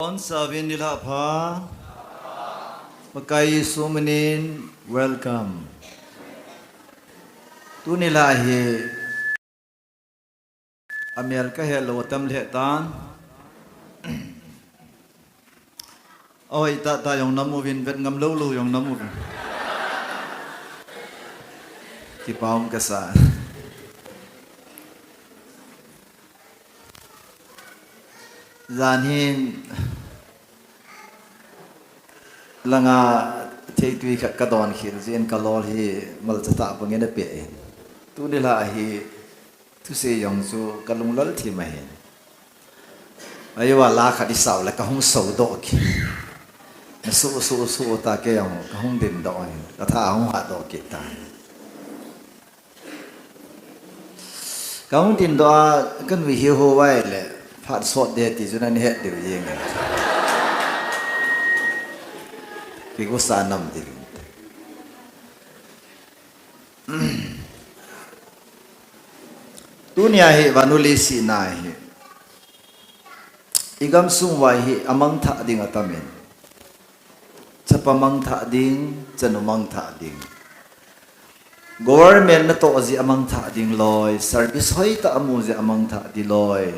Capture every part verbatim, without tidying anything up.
Bonchauvin nilhah pha. Pakai Jesu minin welcome. Tuni lah hi amel kahe lou atam lheh tan. Ahoi tah tah jong nam uvin, vet ngam lou lou jong nam uvin. Kipa um kasa. Jan hin langa theitui khat kadon khel jin kalol hi malcha tah bangin apeh in. Tuni lah hi thusei jong chu kalung lal thim ahin. Ahiva la khat isau le kahung sodoh kit. Nasu su su ta kei jong kahung dindoh in. Katha ahung hatdoh kit tan. Kahung dindoh a, kanui hi ho vai le, phat sot de ti chu nahet diu jeng e. Kigusa nam diu. Tunia hi vannoi leiset a hi. Igamsung vai hi amangthah ding atamin. Chapa mangthah ding, chanu mangthah ding. Government natoh jeh amangthah ding loi, service hoitah amu jeh amangthah ding loi.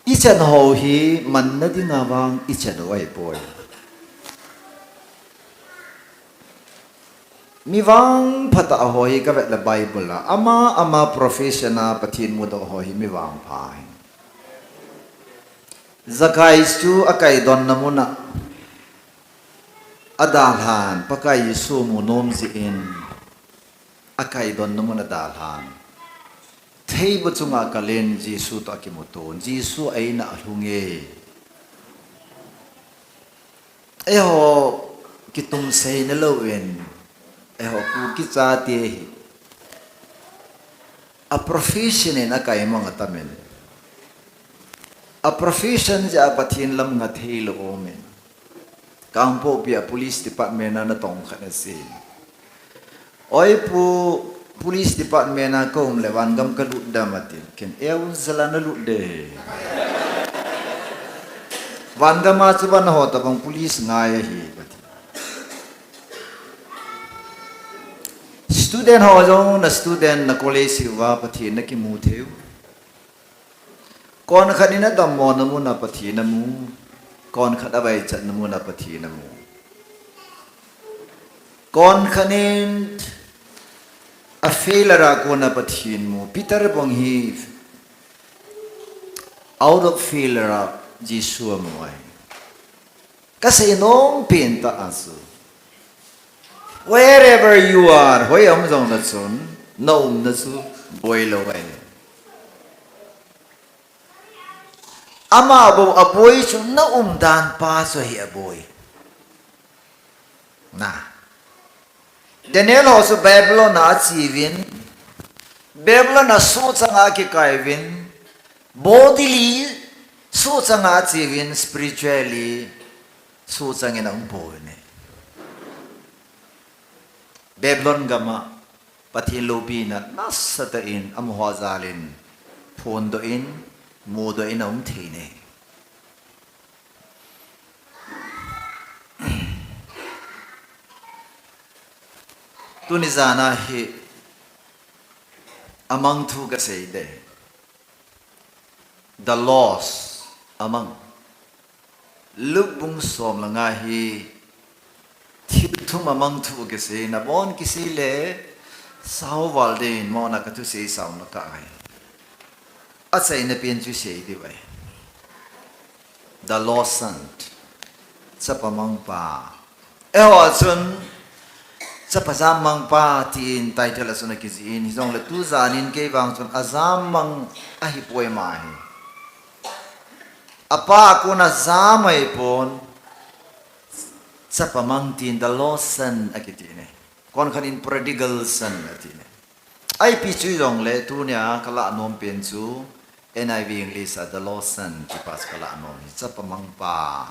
Ichan ho hi manna dinga vang ichan u ahipoi. Mi vangphatah ho hi kavet le Bible a, ama, ama profession a Pathen mudoh ho hi mi vangpha ahi. Zakai chu akaidonna muna adalhan, Pakai Jesu mu nom jeh in, akaidonna muna adalhan. Theiba chunga kalen Jesu toh akimuto, Jesu eina alhung e. Eiho kitumseina louvin, eiho Kuki chate hi a profession in akaimang atamin. A profession jeh a Pathen lam ngathei lou umin. Kangpokpi a police department a natong khat asei. Oi pu, police department a kaum le vangam kalut dem atin. Ken eu jala nalut de. Vangam a chu vanaho tabang police ngai ahi atin. Student ho jong na student na college hiuva Pathen nakimu theiu. Konkhat in adammona muna Pathen amu, konkhat avaichatna muna Pathen amu. Konkhat in a failure a kona Pathen mu. Peter bang hi out of failure a Jesu amu ahi. Kasei nom pen tah a chu. Wherever you are, hoi a um jongle chun, na umna chu boi lou ahi. Ama bou aboi chu na umdan pa chu ahi aboi. Na. Daniel ho chu Babylon a acheuvin, Babylon a sohchang a akikaiyuvin, bodily sohchang a acheuvin, spiritually sohchang in aum pouvin ahi. Babylon gam a Pathen loupina nasatah in amaho jal in phondoh in, mudoh in aum thei in ahi. Tuni jan a hi amang thu kasei ding. The lost amang. Luke bung som le nga hi thil thum amang thu kisei, nabon kisei le sao val ding, mona kathusei sao na ka ai. Achaina pen chu sei diu ahi. The lost son. Chapa mangpa. Eiho chun, chapa jam mangpa tin title a chun akijih in, hijongle tujan in kei vang chun ajam mang ahipoi ma hi. Apa a kona jam ahipon, chapa mang tin the lost son akiti ne. Konkhat in prodigal son ati ne. Ipi chu hijongle tunia kalah nom pen chu, N I V English a the lost son, kipa chu kalah nom hi, chapa mangpa.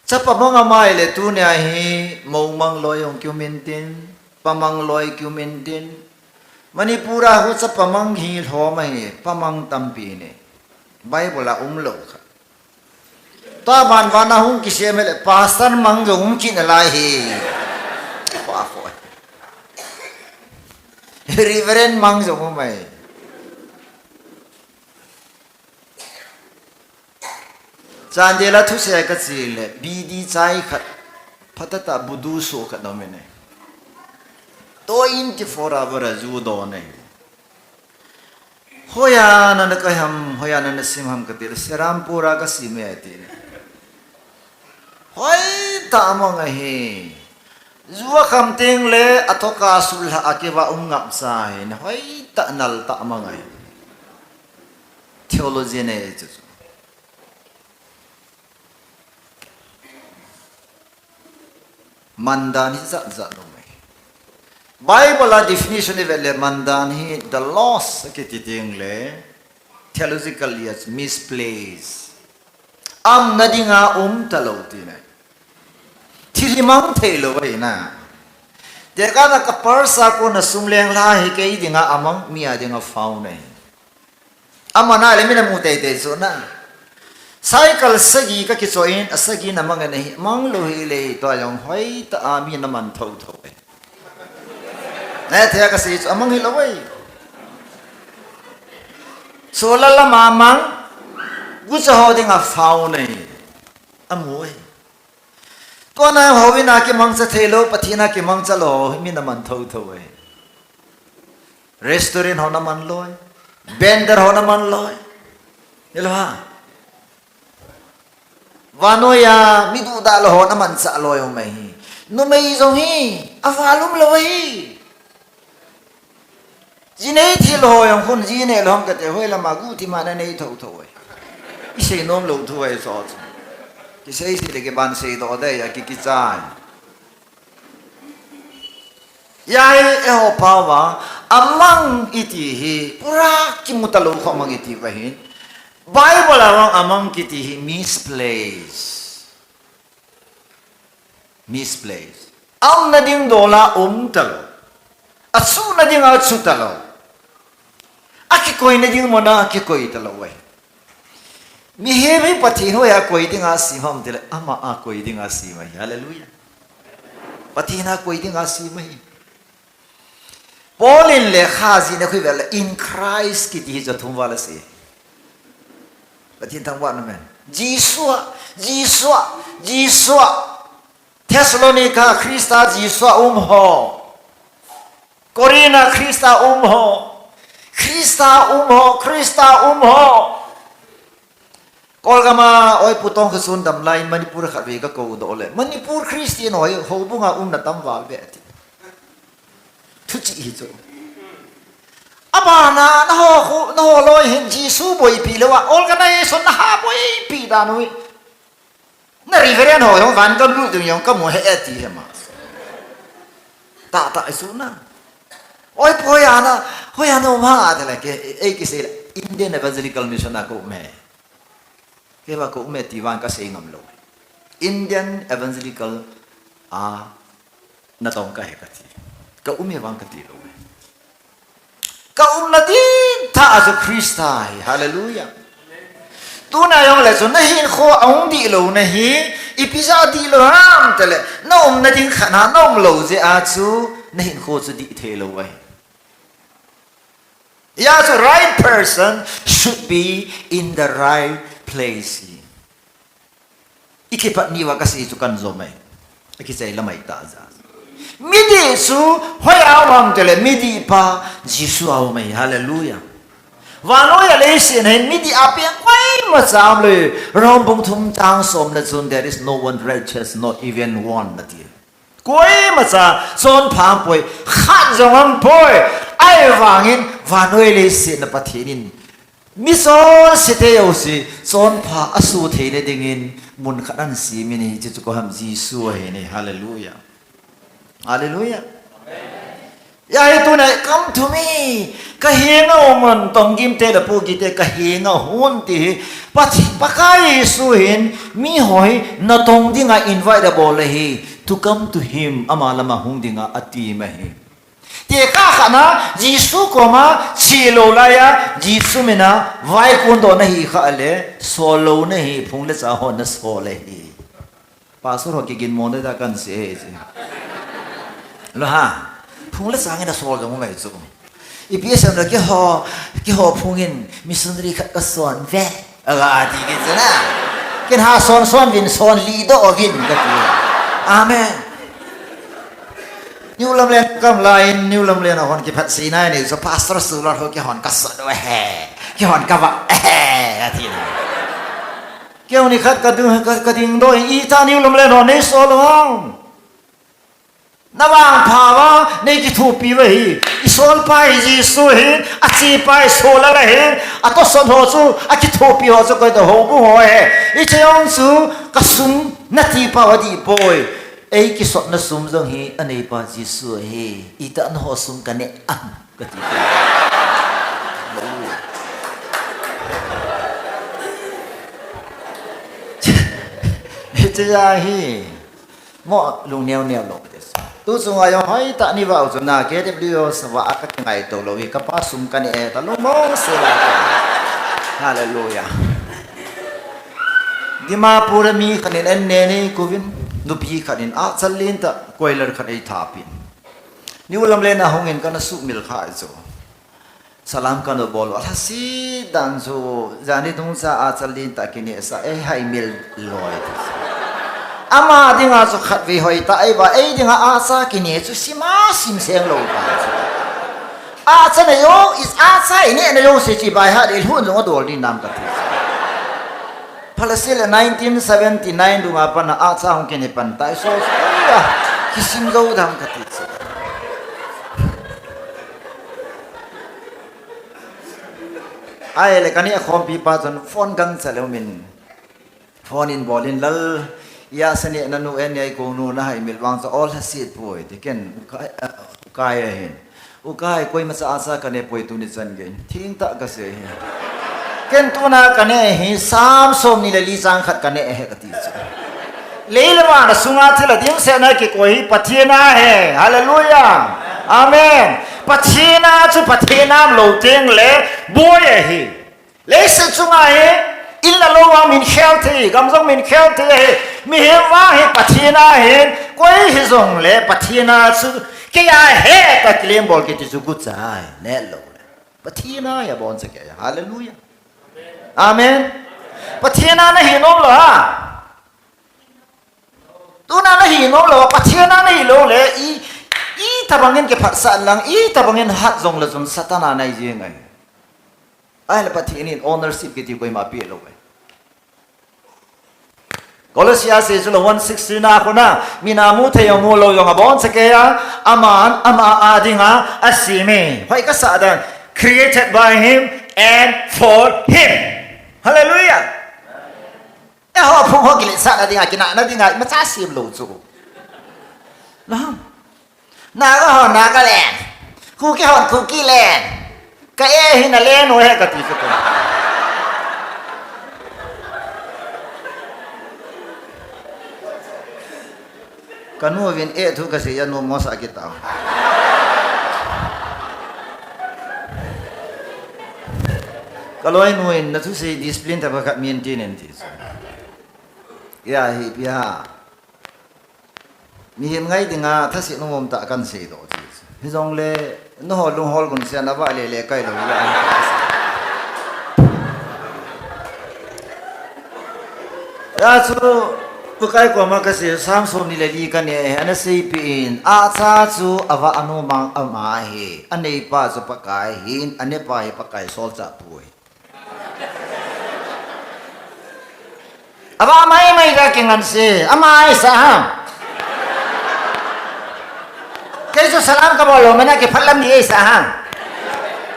Chapa mang amai le tunia hi, mou mang loi hung kium intin, pa mang loi kium intin. Manipur a hu chapa mang hi lhom ahi, pa mang tampi ne. Bible a umlou kha. Tua ban vana hung kisem le pastor mang jong um kit nalai hi. Pa ko. Reverend mang jong um mai. Chandel a thusei a kache le, bidi chai khat, phatah tah budu so khat aum in ahi. Twenty-four hour a ju don ahi. Hoiya nana kai ham, hoiya nana sim ham kati le, Serampore a kasim e ati le. Hoitah a mang ahi. Ju akham teng le, athoka sulha a kivah um ngap sa ahi. Hoitah nal tah a mang ahi. Theology nei chu chu. Mandan hi jat jat um ahi. Bible a definition ivet le mandan hi the lost akiti teng le theologically it's misplaced. Aumna dinga um talou tina ahi. Thil hi mang theilou ahi na. Tekahna ka purse a kona sum lenglha hi kei dinga amang, mi a dinga found ahi. Aman ahile min amu teitei chu na. Cycle sagi kakichoh in, asagi na mang in ahi, manglou hile, tua jong hoitah a min aman thotho e. Nathei a kasei chu amang hilou e. Solar lama mang, gucha ho dinga found e. Amu e. Kona houin a kimangcha theilou, Pathen a kimangcha lou, min aman thotho e. Restaurant hon aman lou e. Vendor hon aman lou e. Hilou ham? Vannoi a mi duhdah lou hon amanchah lou e um ahi. Numei jong hi, aval umlou ahi. Ji nei thil ho jong khun ji nei lou ham kati, hoilama guhthima nanei thotho e. Isei nomlou thu ahi chu. Kisei sei le kiban seidoh ding ahi, aki kichai. Hijeh a eiho pao va, amang iti hi, pura kimu talou kho amang iti va hin. Bible a vang amang kiti hi misplaced. Misplaced. Aumna ding dol a um talou. Achuhna ding a achuh talou. Akikoina ding mun a akikoi talou ahi. Mihem hi Pathen hoiya koi dinga sem ham tile, ama a koi dinga sem ahi. Hallelujah. Pathen a koi dinga sem ahi. Paul in lekha jihna khu ivet le, in Christ kiti hi chu athum val asei. Pathen thangvah in um hen. Jesu a, Jesu a, Jesu a. Thessalonica Christa Jesu a um ho. Corinth a Christa um ho. Christa um ho, Christa um ho. Kolgam a, oi, Pu Tongkhasun dam lai in Manipur khatvei kakou doh le, Manipur Christian ho hi houbung a umna tam val ve ati. Thuchih hi chu. Abana, naho khu, naho loi hin Jesu boipi lou a, organization naha boipi dan u hi. Na reverend ho jong van gam lut ding jong kamu he ati he ma. Tahtah isu na. Oi, hoiya na, hoiya na um ham tile ke, ei kisei le, Indian Evangelical Mission a ka um e. Kei va ka um e ti vang kasei ngam lou. Indian Evangelical a natong kahi kati. Ka um e vang kati lou. Ka umna dihtah a chu Christa ahi. Hallelujah. Tuna jong le chu nahinkho ahung dihlou na hi, ipi jeh a dihlou ham tile, na umna ding khat a na umlou jeh a chu, nahinkho chu dih theilou ahi. Hijeh a chu right person should be in the right place. Ikipat ni uva kasei chu kan jom e. Akichai lamai ta ja. Midih chu hoiya um ham tile midih pa Jesu a um e. Hallelujah. Vannoi a leiset a hin midih a peng koima cha umlou. Rom bung thum chang som le chun, there is no one righteous, not even one, ati. Koima cha chonpha aumpoi, khat jong aumpoi. Ahivangin vannoi leiset a Pathen in mi chonse te jouse chonpha asoh theina dingin mun khat ahin sem in ahi, hiche chu koi ham, Jesu ahi ne. Hallelujah. Hallelujah. Hijeh a hi tuna, "Come to me. Kahenga um un, tonggim te le pohgih te kahenga hung un," ti hi. Pakai Jesu hin miho hi natong dinga invite abol ahi. To come to him, ama lama hung dinga ati ahi. Tekah khat na, Jesu koma, che lou laiya, Jesu mina, vaikon doh nahi kha le, sol lou nahi, phung le cha ho nasol ahi. Pastor ho kiginmo na da kan se he che. Lo ha, phung le cha nge nasol jong mai chu. Ipi asei le keiho, keiho phungin missionary khat kasol ve. Aga ti kit chu na. Ken ha son son vin son li doh vin kati. Amen. New Lamlen kam laiyin, New Lamlen a hon kiphat sei nai nei, so pastor sulot ho keihon kasol doh he. Keihon kava he, ati na. Keu ni khat kading, ka, kading doh, ita New Lamlen ho nei sol lou ham. Navangpha uva, nei kithopi uva hi. Isolpa hi Jesu ahin, achepa hi Saul ahin, atosot ho chu, akithopi ho chu koi toh houbung ho ahi. Hiche jong chu, kasum natipa uva dih poi. Ei kisotna sum jong hi, aneipa Jesu ahi. Ita nangho sum kaneh am. Kati. Hallelujah. Hiche jeh a hi. Mo lungneo neo lou kati. Tu chunga jong hoitah ni vah u chu na K W O sava a kakingaito lou hi kapa sum kaneh e ta lungmong sela. Hallelujah. Dimapur a mi khat in an neh nei kovin nupi khat in ahcha lentah koiler khat ei thapin. New Lamlen a hungin kana sumil kha chu. Salam kana bol, alhaset dan chu, jani dungcha ahcha lentah kinehsah, ei haimil loi. Ama dinga chu khatvei hoitah, ei ba, ei dinga ahcha kineh chu sima sim seng lou ta chu. Ahcha nei jou, is ahcha ineh nei jou se chi bai ha de lhun jong adol din nam kati. Phalasi le nineteen seventy-nine dunga pat a ahcha hung kineh pan tai so, ei ya, kisim jou dam kati chu. Ahile kaneh khompi pa chun phone gangcha leu min. Phone in bolin lal, ya sene nanu en yai kong nu na haimil vang chu alhaset poi, ti ken, ukai, ah, ukai ahin. Ukai, koimacha ahcha kaneh poi tuni chan gei. Thengtah kasei hi. Ken tuna kaneh hi, Sam somni le li chang khat kaneh ahi kati chu. Lei le van a sunga thil a dimset na kikoi hi Pathen ahi. Hallelujah. Amen. Pathen a chu Pathen a um lou teng le boi ahi. Leiset chunga hi, in le lou vang min khel thei, gam jong min khel thei ahi. Mihem vang hi Pathen ahin, koi hijong le Pathen a chu, kei ahi, ta claim bol kiti chu gucha ahi, neh lou le. Pathen a hi aboncha kei ahi. Hallelujah. Amen. Pathen a nahi nom lou ham. Tuna nahi nom lou, Pathen a nahi lou le, i, itobang in kiphatsah lang, itobang in hat jong le jong Satan a nahi jeng ahi. Ahile Pathen in ownership kiti koima apeh lou ahi. Colossia sei chu le one sixteen a kona, min a mu thei jong mu lou jong aboncha kei a, aman, ama a dinga asem e. Hoi kasah dan, created by him and for him. Hallelujah. Eiho phung ho kiletsahna dinga, kinahna dinga, imacha sem lou chu. Naga ho, Nagaland. Kuki hon, Kukiland. Ka e hi na len u ahi kati chu. Kanu vin e thu kasei a nu mosa kitao. Kaloinu in nathusei discipline tah khat maintain in ti chu. Ya hi pia. Mihem ngai dinga thase nom um tah kan seidoh ti chu. Hijongle, nangho lunghol gun sia nava lele kai lou la. Ya chu, Pakai koma kasei, Sam somni le li kaneh, ana seipeh in, ahcha chu avah a nom a um ahi, aneipa chu Pakai ahin, anepa hi Pakai solchahpu ahi. Ava mai mai da kingan se, ama ahi sa ha. Kei chu salam kabol lou, mana kiphatlam ni ahi sa ha.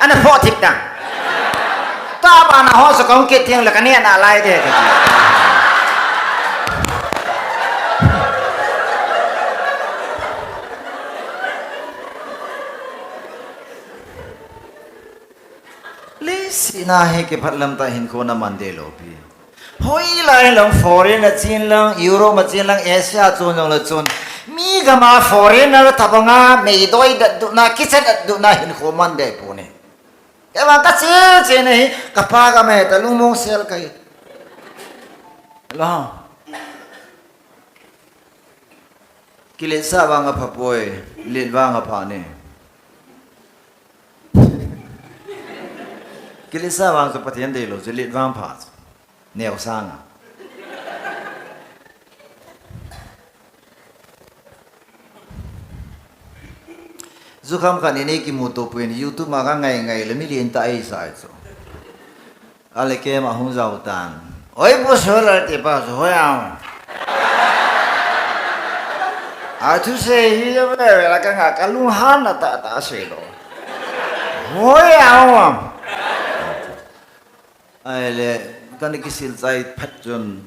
Ana phoh thip da. Tua bana ho sa kong kit tiang la kani ana lai de. Leiset a hi kiphatlam tah hinkho naman de lou pi. Hoilai lang foreign a chen lang, Europe a chen lang, Asia chun jong le chun. Mi gam a foreigner tobang a, meidoi dat duna, kicha dat duna, hinkho man deh pon e. Kei vang kache che nahi, kapa gam ahi ta lungmong sel kahi. Lo. Kiletsah vang apha poi, let vang apha ne. Kiletsah vang chu Pathen deilou chu, let vang pha chu. Neo sanga. Jukham khat in eikimuto poi in YouTube ma kangai ngai le milen tah eisah chu. Ale keima hung jao tan. Oi, Pu Solar ti pa chu hoi a. A thusei hi ve ve la kanga kalung han na tah tah sei lo. Hoi a. Ahile, kana kisil chai phat chun.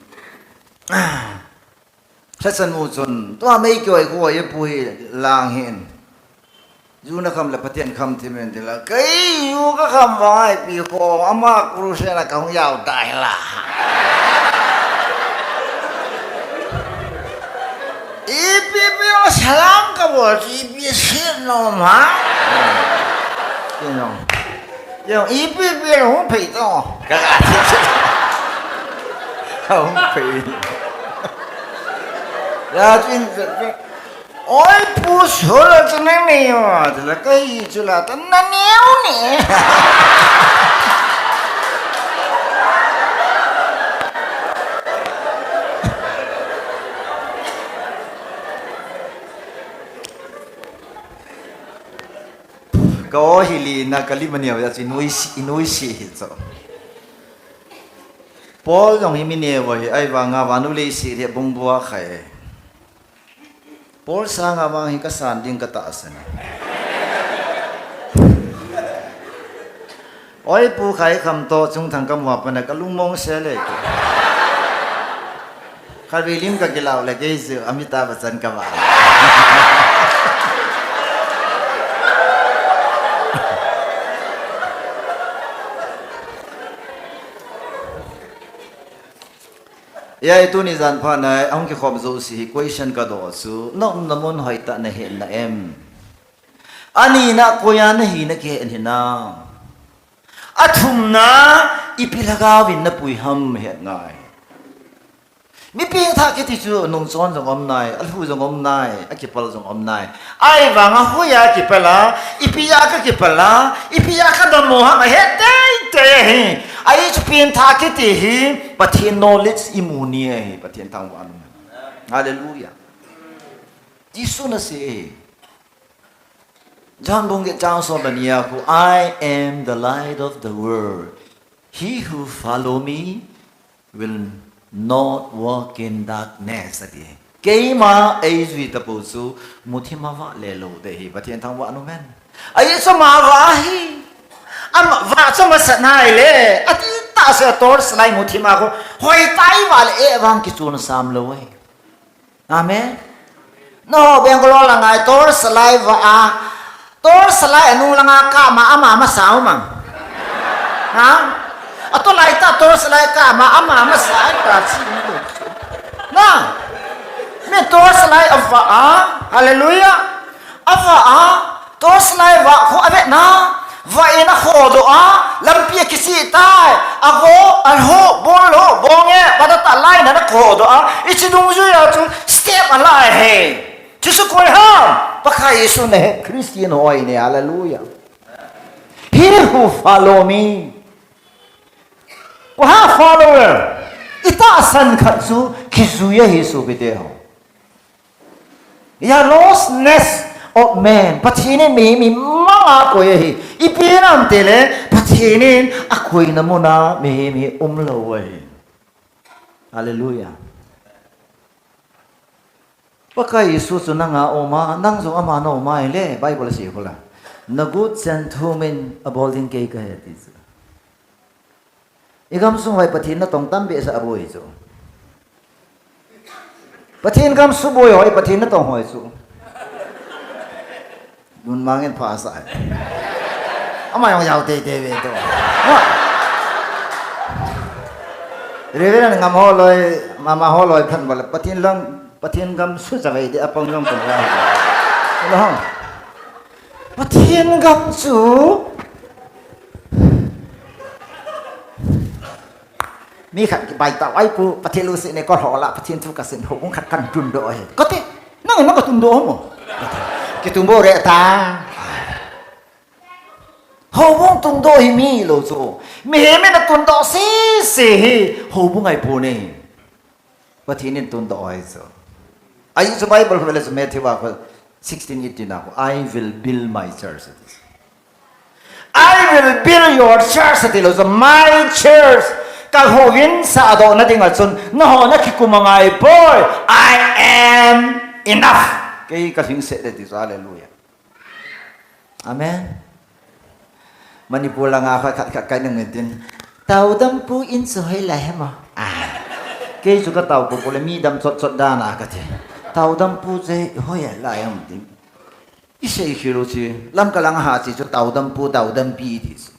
Lhasam u chun, tua mei kihoi kihoi e pu hi lang hin. Ju na kham le Pathen kham thim in ti la. Kei ju ka kham vang ai pi ko, ama crusade na kahung jao tai la. Ipi pi o salam kabol, ipi sin nom ha. Sin nom. Jong ipi pi hung phei to. Ka, ka. Hung phei. Ya, chin, chin. Oi, Pu Solar chu nang nei o, chu la kahi chu la, ta na neo ne. Ka o hi li na ka li ma neo ya chu inui si, inui si hi chu. Paul jong hi mi neo ahi, ahivanga vannoi leiset hi abongbua khai. Paul sanga vang hi kasan ding katahsan. Oi pu khai kham to chungthang kamu a pat na kalungmong sel e. Khatvei lim kakilah le kei chu Amitabh Bachchan kava. Hijeh a tuni jan phat na, ahung kikhom jouse hi question kadoh chu, na umna mun hoitah nahet na em? Anina koiya nahi na kihe hinam? Athumna, ipi lhagao vin napui ham het ngai. Mi pengthah kiti chu nungchon jong um nai, alhu jong um nai, akipal jong um nai. Ahivanga hoiya kipal a, ipi a kakipal a, ipi a kadammo ham ahet teitei ahi. Ahi chu pengthah kiti hi Pathen knowledge imu ni ahi, Pathen thangvah nom. Hallelujah. Jesu nasei ahi. John bung get chang som le ni a khu, "I am the light of the world. He who follow me will not walk in darkness," ati. Keima eijui tapou chu muthim a vah le lou ding ahi, Pathen thangvah nom hen. Ahi chu ama vah ahi. Ama vah chu amasat nai le, ati tah se torch light muthim a khu, hoitah a ivah le eh vang kichun sam lou ahi. Amen. Nangho Bangalore langa torch light vah a, torch light anung langa kap ma ama masa um am? Ha? Atulai tah torch light kap ma ama masa ai ta chi. Na. Mi torch light avah a. Hallelujah. Avah a, torch light vah khu avet na, vah in akhodoh a, lampi akichih tai, ago, alhu, bol lhu, bong e, patah tah light na akhodoh a, hiche dungjui a chu step ala ahi. Hiche chu koi ham? Pakai Jesu nahet Christian ho ahi ne, hallelujah. He who follow me. Koi ham follower? Itahsan khat chu kijui ahi sopite ho. Hijeh a lostness of man. Pathen in mihem hi manga akoi ahi. Ipi ham itile, Pathen in akoina muna mihem hi umlou ahi. Hallelujah. Pakai Jesu chu nanga um a, nang jong ama na um a ahile, Bible asei khu la. Na good gentleman abol ding kei kahi ati chu. Igamsung hoi Pathen natong tam behseh aboi chu. Pathen gam suboi hoi Pathen natong hoi chu. Nun mangin pha sa. Ama jong jao teitei ve to. Ha. Reverend ngam ho loi, mama ho loi phan bol, Pathen lang, Pathen gam su cha vei de apang jong pun la. Lo. Pathen gam chu. Mi khat kibai tau ai pu, Pathen lu si ne ko ho la, Pathen thu ka sin ho kung khat kan tun do he. Ko te, nang nang ka tun do mo. Ki tun bo re ta. Houbung tungdoh hi mi lo chu. Mihem in atungdoh sese hi houbung ahipoi. Pathen in tungdoh ahi chu. Ahi chu Bible khule chu Matthew a khu sixteen eighteen a khu, "I will build my church." "I will build your church," ati lo chu, "My church." Ka houbung sahdoh na ding a chun, nangho na kikum angai poi. I am enough. Kei ka hing se de ti chu, hallelujah. Amen. Manipur langa khat, khat, khat kai nung tin. Taudampu in chu hoi la hemo. Ah. Kei chu ka taupu pu le mi dam chot chot dan a ka ti. Taudampu chu hoi la hem tin. I sei khel u chi. Lamka langa ha chi chu taudampu, taudampi ti chu.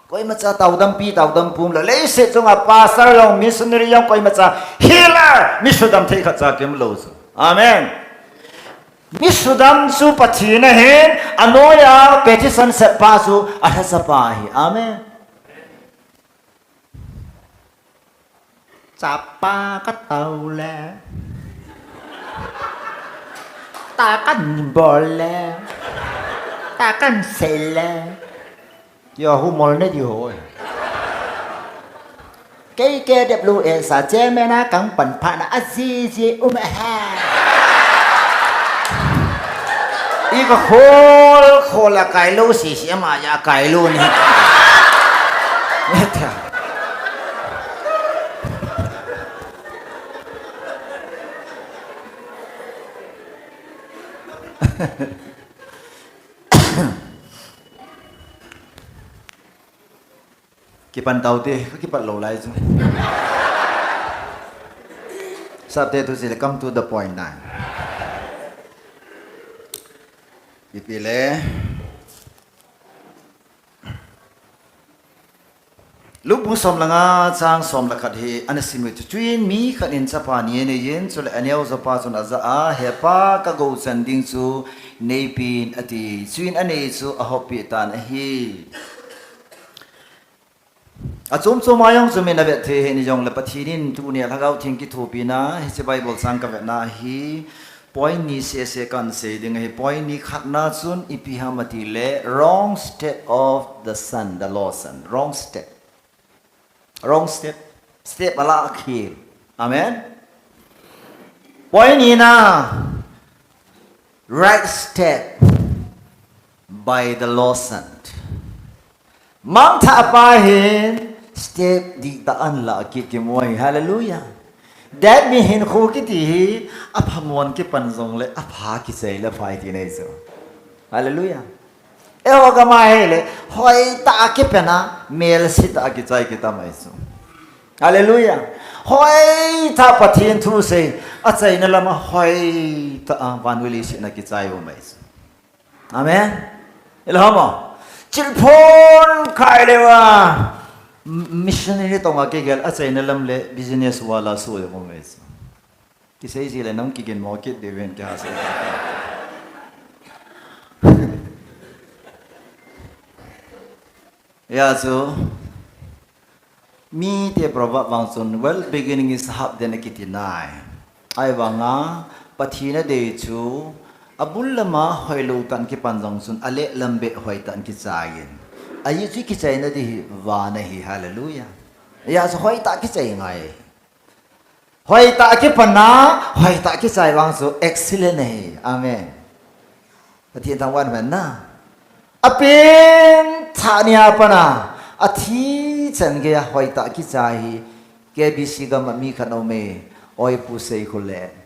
Koimacha taudampi, taudampu um lou. Leiset chunga pastor jong, missionary jong, koimacha healer, mi sudam thei khat cha kium lou chu. Amen. Mi sudam chu Pathen ahin, anoiya petition sepa chu alhacha pa ahi. Amen. Chapa ka tao le. Ta kan bol le. Ta kan sei le. Tia hu mol ne di hoi. Kei ke dep lu e sa che me na kang pan pha na a ji ji um a ha. I ka khol khol a kai lo si si ama ya kai lo ni. Ne ta. Kipan tau te, ka kipat lou lai chu. Sapte tu si le, come to the point na. Ipi le. Luke bung som le nga chang som le khat hi ana sim u chu. Chuin mi khat in chapa ni anei in, chule aneo jo pa chun ajah a, "He pa, ka gou chan ding chu nei pin," ati. Chuin anei chu ahoppi tan ahi. Achom chom a jong chu min avet thei ahi, ni jong le Pathen in tuni a Lhagao Theng kithopina, hiche Bible chang ka vetna hi, point ni sese kan sei ding ahi, point ni khatna chun ipi ham ati le, wrong step of the son, the lost son, wrong step. Wrong step. Step ala khel. Amen. Point ni na, right step by the lost son. Mangthah pa hin step dihtah ahin la kit kimu ahi. Hallelujah. That mean hinkho kiti hi apha mon kipan jong le apha kichai le phai ti nei chu. Hallelujah. Eiho gam a hi le hoitah a kipan a, melse tah a kichai kitam ahi chu. Hallelujah. Hoitah Pathen thu sei, achaina lam a hoitah a van vei leiset a kichai um ahi chu. Amen. Ilham a. Chilphon khai le va. M-, missionary tong a kigel achaina lam le business wala so le um ahi chu. Kisei ji le nang kigen mo kit de ven ke ha se. Ya chu, mite proverb vang chun, "Well beginning is half," den akiti nai. Ahivanga, Pathen adei chu, abul lam a hoilou tah in kipan jong chun, aleh lam beh hoitah in kichai in. Ajeh chu kichaina ding hi van ahi, hallelujah. Ya chu hoitah kichai ngai. Hoitah a kipan a, hoitah a kichai vang chu excellent ahi. Amen. Pathen thangvah in amen na. Apen thah ni a pat a, athi chan gei a hoitah a kichai hi, K B C gam a mi khat aume, Oipu Seikholet.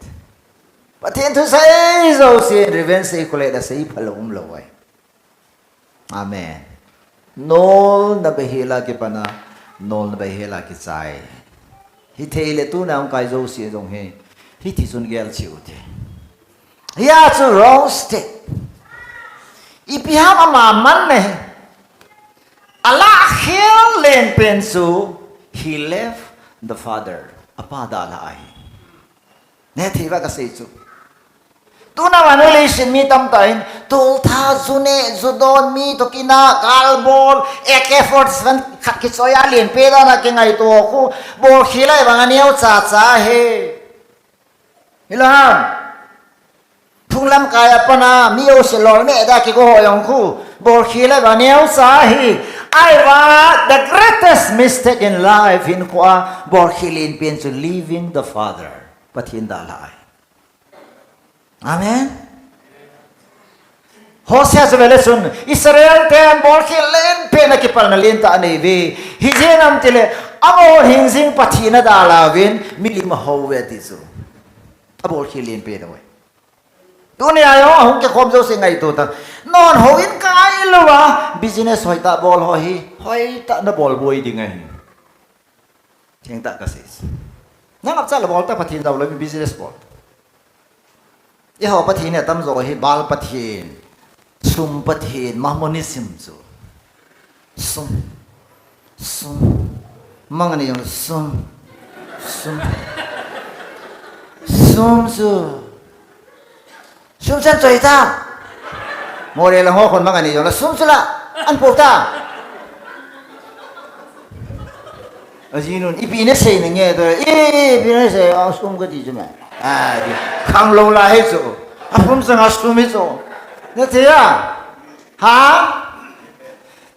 Pathen thu sei jouse, Reverend Seikholet asei phalou umlou ahi. Amen. Nolna beihel a kipan a, nolna beihel a kichai. Hithei le tuna hung kai jouse jong hi, hiti chun gel cheh u te. Hia chu wrong step. Ipi ham ama man ne. Alah khel len pen chu, he left the Father, a Pa dalha ahi. Neh thei uva kasei chu. Tuna vannoi leiset mi tamtah in, toltha, ju neh, ju don, mi toh kinah, gal bol, A K forty-seven khat kichoi a lenpen dan a kingaito khu, bolkhel lai vang a neocha cha ahi. Hilou ham. Phung lamkai a pat a, mi jouse lolmeh dan a kigo ho jong khu, bolkhel lai vang a neocha ahi. Ahivang a, the greatest mistake in life, hinkho a, bolkhel lenpen chu leaving the Father. Pathen dalha ahi. Amen. Hosea chu vele chun, Israel ten bolkhel lenpen a kipalna lentah anei uve. Hijeh inem itile, abol hing jing Pathen adalha uvin, milim ahou uve ati chu. Abolkhel lenpen uve. Tunia jong ahung kikhom jouse ngaito tan. Nangho in kailou a, business hoitah bol ho hi, hoitah nabol boi ding ahi. Thengtah kasei. Nangapcha le bol ta, Pathen dalha lou business bol. Eiho Pathen hi atamjo hi Baal Pathen, sum Pathen, mammonism chu. Sum. Sum. Mang ani jong sum. Sum. Sum chu. Sum chan choi ta. Moreh lang ho khun mang ani jong la sum chu la. An po ta. Ajinun, ipi nasei nange toh, i, ipi nasei, a, sum kati chu me. A, di. Khanglou lai hi chu. Aphung chang a sum hi chu. Nati a. Ha?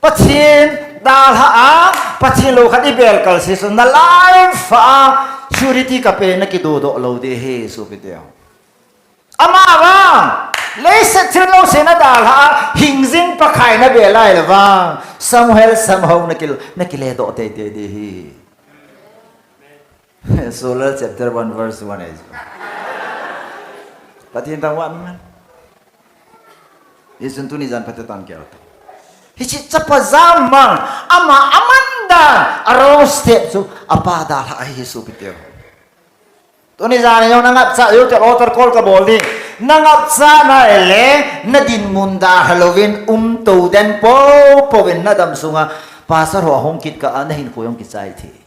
Pathen dalha a, Pathen lou khat ibel kalse chu, na life a surety kape nakidodoh lou ding ahi, sopite ho. Ama vang, leiset thil jouse nadalha a, hing jing Pakai nabel lai le vang, somehow, somehow naki, nakiledoh teitei ding ahi. Solar chapter one verse one ahi. Pathen thangvah in. Hichun tuni jan phatecha in gel tau. Hiche chapa jam mang, ama aman dan, a wrong step chu, apa dalha ahi sopite ho. Tuni jan jong nangapcha jouse altar call kabol ding. Nangapcha nahile, nadinmun dalha louvin, umtou den poupou vin nadam sunga, pastor ho ahung kit kah a nahinkho jong kichai thei.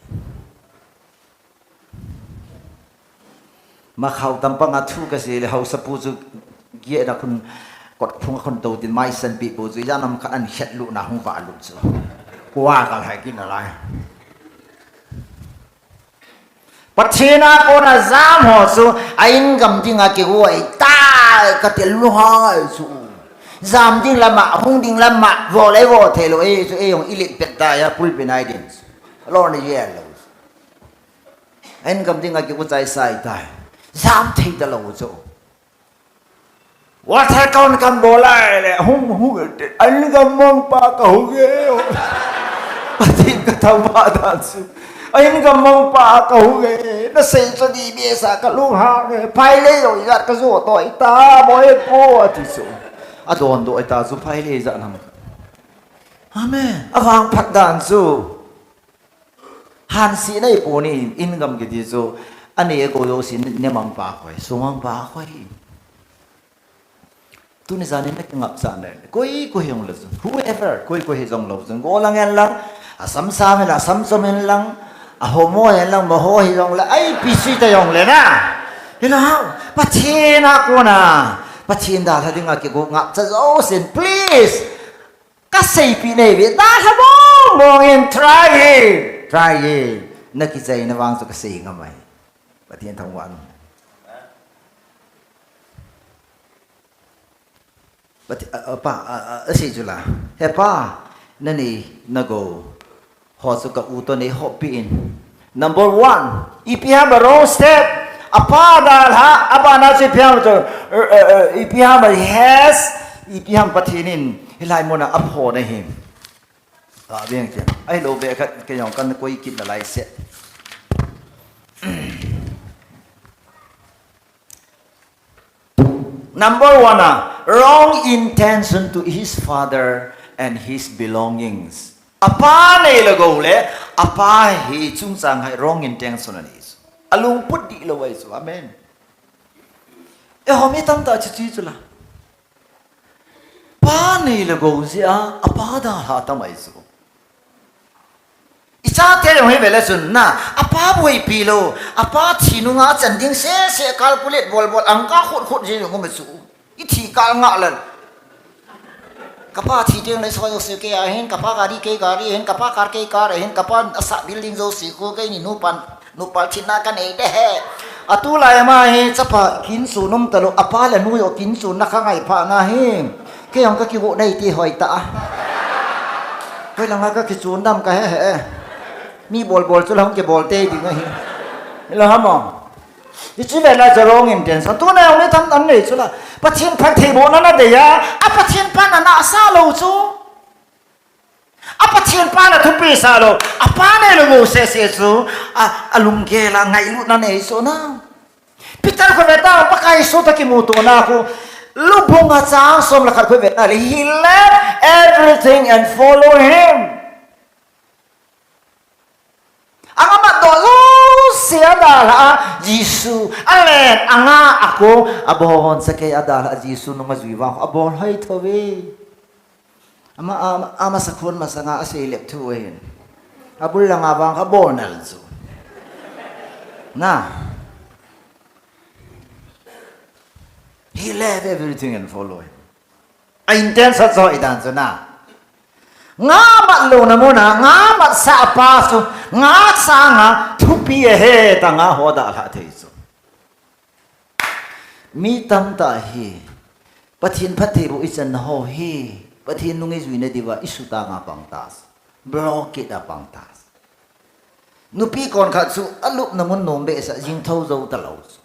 Makhao tampang a thu kasei le haosapu chu gate a khun kot phung a khun tou tin maisan pi pou chu ijat ham khat an khet lut na hung vah lut chu. Kua kalhai kit nalai. Pathen a kona jam ho chu a in gam dinga kigo ahitai kati lunghang ahi chu. Jam ding lama, hung ding lama, vo le vo thei lou ahi chu, ei jong ilet pet tai a pulpit a idin chu. Lou ni ye lou. An gam dinga kigo chai sai tai. Jam thei talou chu. Water kaun kan bol lai le, hung, hung, an gam mangpa kahung e. Pathen kathangvah dan chu. An gam mangpa kahung e. Nasei chu di be sa kalunghang e. Phai le jo ijat kajo toh ita, mo e po ati chu. Adondoh ita chu phai le ijat ham. Amen. Avangphat dan chu. Hansetna ipo ni in gam kiti chu, anei akou jouse ne mangpa koi, sumangpa koi. Tuni jan in nakingapcha nai. Koi, koi hijong le chun. Whoever, koi, koi hijong lou chun. Golang hen lang, asam sam hen lang, asam chom hen lang, ahomo hen lang, moho hijong le, ipi sui ta jong le na. Hilou ham, Pathen a kona, Pathen dalha dinga kigo ngapcha jousen, please. Kaseipeh nahi ve, dalha mong mong in try e, try e. Nakichaina vang chu kasei ngam ahi. Pathen thangvah in. Pathen, a, a, pa, a, a, asei chu la. He pa, nanei nagou ho chu ka u toh neihoppi in. Number one, ipi ham a wrong step. Apa dalha, abana chu ipi ham chu, eh, eh, eh, ipi ham a has, ipi ham Pathen in, hilai muna aphon ahi. Ka veng che. Ahilou ve khat, kei jong kana koi kit nalai se. Number one, a wrong intention to his father and his belongings. Apa nei le gou le, apa hi chungchang hai wrong intention anei chu. Alungput dihlou ahi chu. Amen. Eiho mi tamtah chu chu chu la. Pa nei le gou jeh a, apa dalha tam ahi chu. I Chate jong hi vele chun na, apa boipi lou, apa thi nunga chan ding sese calculate bol bol, angka khut khut jing jong um chu. I thi kal ngah lel. Kapa thi teng le soi jouse kei a hin, kapa gari kei gari hin, kapa car kei car hin, kapa asa building jouse khu kei ni, nupa, nupa thinna kanei de he. Atulai ma hi chapa kinchun um talou, apa le nu jong kinchunna kha ngai pha na hi. Kei jong kakigo nei ti hoi ta a. Koi langa kakichun dam kahe he. Mi bol bol chu la hung kibol tei ding ahi. Ila hamo. Hiche vela chu wrong intention. Tuna jong ni tam tam nei chu la. Pathen phattheibohna nadei a, a Pathen pa na nasa lou chu. A Pathen pa na thupi sa lou. Apa neilou sese chu. A, alunggel a ngailutna nei chu na. Peter khu veta Pakai Jesu toh kimuto na khu. Lubung a chang som le khat khu veta le. He left everything and follow him. Anga matdoh jouse adalha a Jesu, alen, anga, ako, abon, sakei adalha a Jesu nung ajui vang, abon hoi thove. Ama, ama, ama sakhon masanga asei lep thu ahin. Abul langa vang, abon al chu. Na. He left everything and follow him. A intention chu hoidan chu na. Nga mat louna muna, nga mat sa pa chu, nga sanga thupi ahe ta nga ho dalha thei chu. Mi tamtah hi, Pathen phattheiboh ichan na ho hi, Pathen nung ijui na diuva, isuta nga pang ta chu. Block it a pang ta chu. Nupi kon khat chu alupna mun nom behseh jing tho jou talou chu.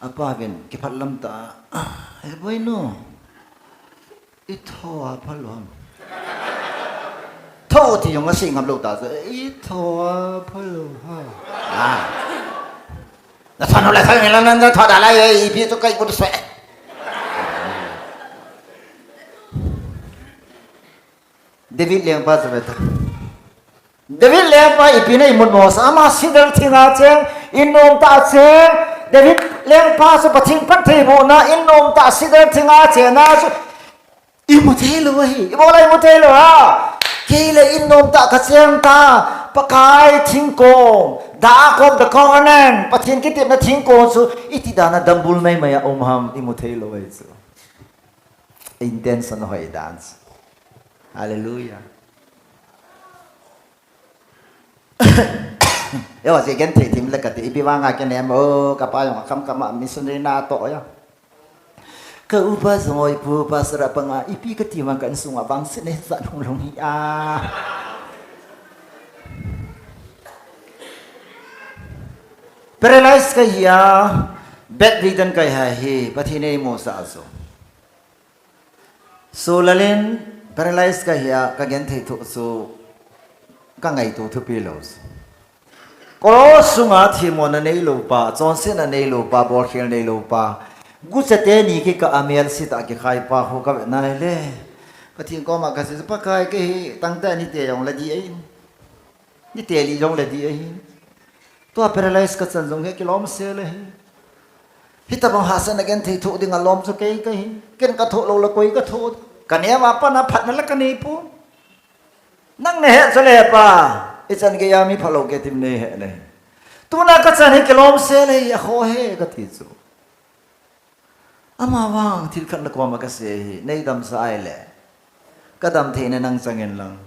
Apa vin kiphat lam ta, "He boinu, i tho a phalou ham?" Tho ti jong asei ngam lou ta chu, "I tho a phalou ha." Ah. Na tho no la tho ni la na tho da la ye, ipi chu kai kut swe. David lengpa chu veta. David lengpa ipi na imut mo sa, ama sidal thinga cheng, in nom tah cheng. David lengpa chu Pathen phattheibohna, in nom tah sidal thinga cheng na chu imu thei lou ahi. Ibola imu thei lou a. Kei le in nom tah kacheng ta. Pakai thingkong. The Ark of the Covenant. Pathen kitepna thingkong chu iti dan a dambul mai mai a um ham imu thei lou ahi chu. Intention hoidan chu. Hallelujah. Yo, si ken thei thim le kati, ipi vanga ken em, o, kapa jong akam kama missionary na to ya. Ka upa jong oi pu pastor a panga, ipi kati vang ka insung a vang sine sa nung long hi a. Paralyze kahi a, bedridden kahi a hi, Pathen in eimo sa a chu. Sulalin paralyze kahi a, kagenthei thu chu kangaito thupi lou chu. Cross sunga themmona neilou pa, chonsetna neilou pa, bolkhel neilou pa, gucha teni kikah a melse tah kikhai pa ho kavet na hile. Pathen koma kasei, Pakai kei hi tangte nite jong la di ahi. Nite li jong la di ahi. Tua paralyze kachan jong hi kilom sel ahi. Hitabang hahsatna genthei thoh dinga lom chu kei kahi. Ken kathoh lou le koi kathoh. Kaneo a pat a phatna la kanei pon. Nang nahet chu le pa. Ichan geiya mi phalou kei tin neihet ne. Tuna kachan hi kilom sel ahi, akhoh e kati chu. Amavang thil khat nakoma kasei hi, neidamsah ahile, kadam theina nang chang in lang.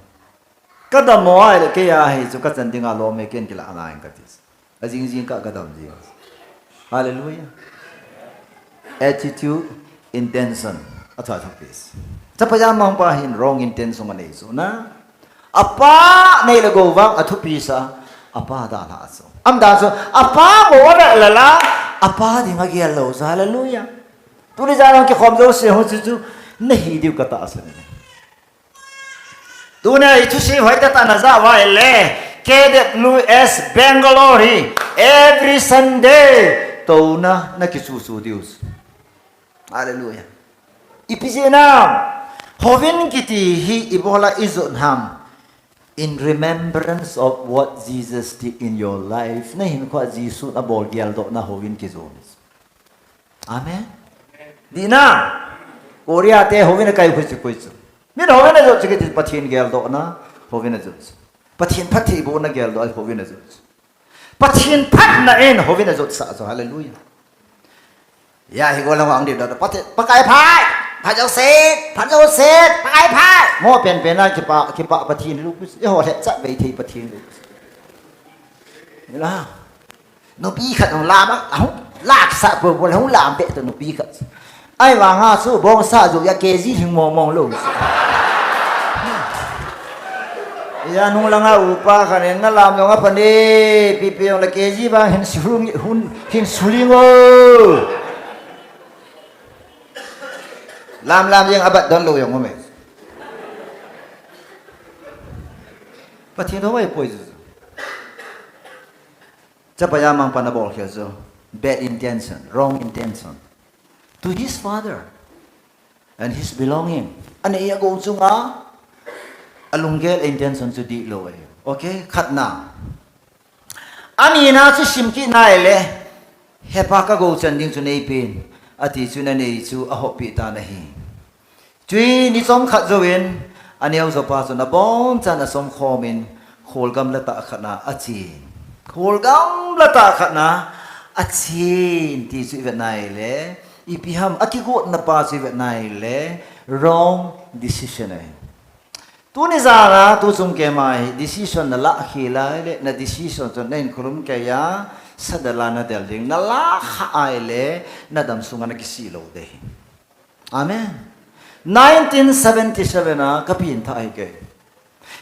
Kadam mo ahile, keiya hi chu kachan dinga lom e, ken kilah nai kati. Ajing jing kah kadam jing. Hallelujah. Attitude, intention. Atha tha peace. Chapa jam mang pa hin wrong intention anei chu na. Apa nei le gou vang athupi sa, apa dalha chu. Aumdan chu, apa gou avel lala, apa ding agel lou chu, hallelujah. Tuni jan jong kikhom jouse ho chu chu, nahi diu katahsan e. Tuni a ithusei hoitah tah najah uva ahile, K W S Bangalore hi, every Sunday, touna nakichu chu diu chu. Hallelujah. Ipi jeh ham, houvin kiti hi ibola ijot ham. In remembrance of what Jesus did in your life. Nahinkhoa Jesun abol geldohna houvin kijon. Amen. Dihna. Korea te houvin akai khu chu koi chu. Min houvin ajot chu kiti Pathen geldohna houvin ajot chu. Pathen phattheibohna geldoh a houvin ajot. Pathen phatna in houvin ajotsah chu. Hallelujah. Ya, hi golang vang di do. Pathen, Pakai phat. Phat jouse. Phat jouse. Pakai phat. Mo penpen a kipa, kipa Pathen lu. Eiho lhepchat vei thei Pathen lu. Ila. Nupi khat hung lam a, hung laksah popo le hung lam peh to nupi khat. Ahivanga chu bongsa joh a K G lhing mong mong lou. Ija nung langa upa khat in nalam jong aphan e, pipi jong le K G vang hin sulhing, hin sulhing o. Lam lam jeng abat don lou jong um e. Pathen thou ahipoi chu. Chapa a mangpan abol khel chu. Bad intention, wrong intention. To his father and his belonging. Anei agou chunga, alunggel intention chu dihlou ahi. Okay, khatna. Anina chu sim kit nai le, hepa kagou chan ding chu neipen, ati chun anei chu ahoppi tan ahi. Chuin ni chomkhat jouvin, aneo jopa chun abonchan asomkhom in, kholgamla tah khat na achen. Kholgamla tah khat na achen ti chu ivet nai le, ipi ham akigotna pa chu ivet nai le, wrong decision ahi. Tuni jana, tu chungkema hi, decision nalah khel a le, na decision chu nahinkho lam keiya, sadal a nadel ding, nalah khah a le, nadam sunga nakisih lou ding. Amen. Nineteen seventy-seven a kapeng tha ahi kei.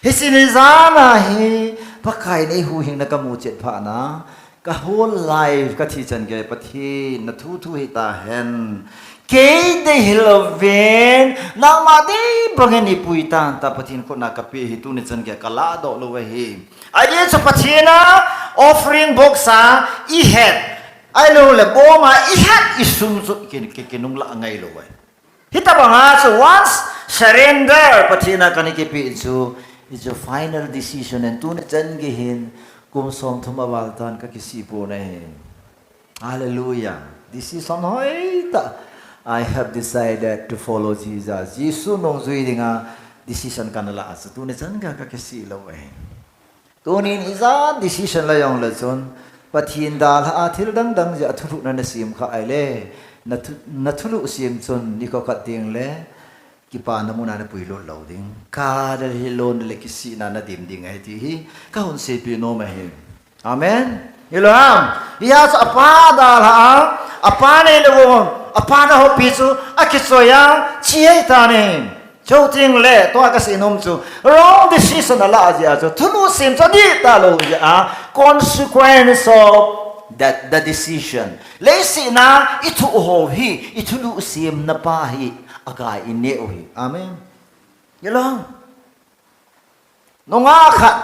Hiche ni jana hi Pakai in eihuhhingna kamu chet phat na, ka whole life kathi chan gei Pathen nathu thu hitahen. Kei dei hilouvin, nangma dei bangin eipui tan ta Pathen khut na kapeh hi tuni chan gei kaladoh lou ahi. Ajeh chu Pathen a offering box a ihet. Ahilouleh boma ihet isum chu ki, ki, kinunglah ngailou ahi. Hitabanga chu once surrender Pathen a kana kipeh chu, it's a final decision and tuni chan gei hin kum somthum aval tan kakisih pon ahi. Hallelujah. Decision hoitah. I have decided to follow Jesus. Jesu nungjui dinga decision kana lah chu tuni chan gei kakisih lou ahi. Tunin ijat decision la jongle chun, Pathen dalha a thil dangdang jeh a thulhuhna nasem kha ahile, nathu, nathulhuh sem chun nikho khat tengle, kipana muna napuilut lou ding. Kadal hilou nale kisihna nadim ding ahi ti hi, kahung seipeh nom ahi. Amen. Hilou ham. Hijeh chun apa dalha a, apa neilou, apa nahoppi chu, akichoi a, che ahitan ahi. Chuteng le, tua kasei nom chu, wrong decision alah jeh a chu, thulhuh sem chu adih talou jeh a, consequence of that, the decision. Leiset a ithuh ho hi, ithulhuh semna pa hi, akai ineh u ahi. Amen. Hilou ham. Nungah khat,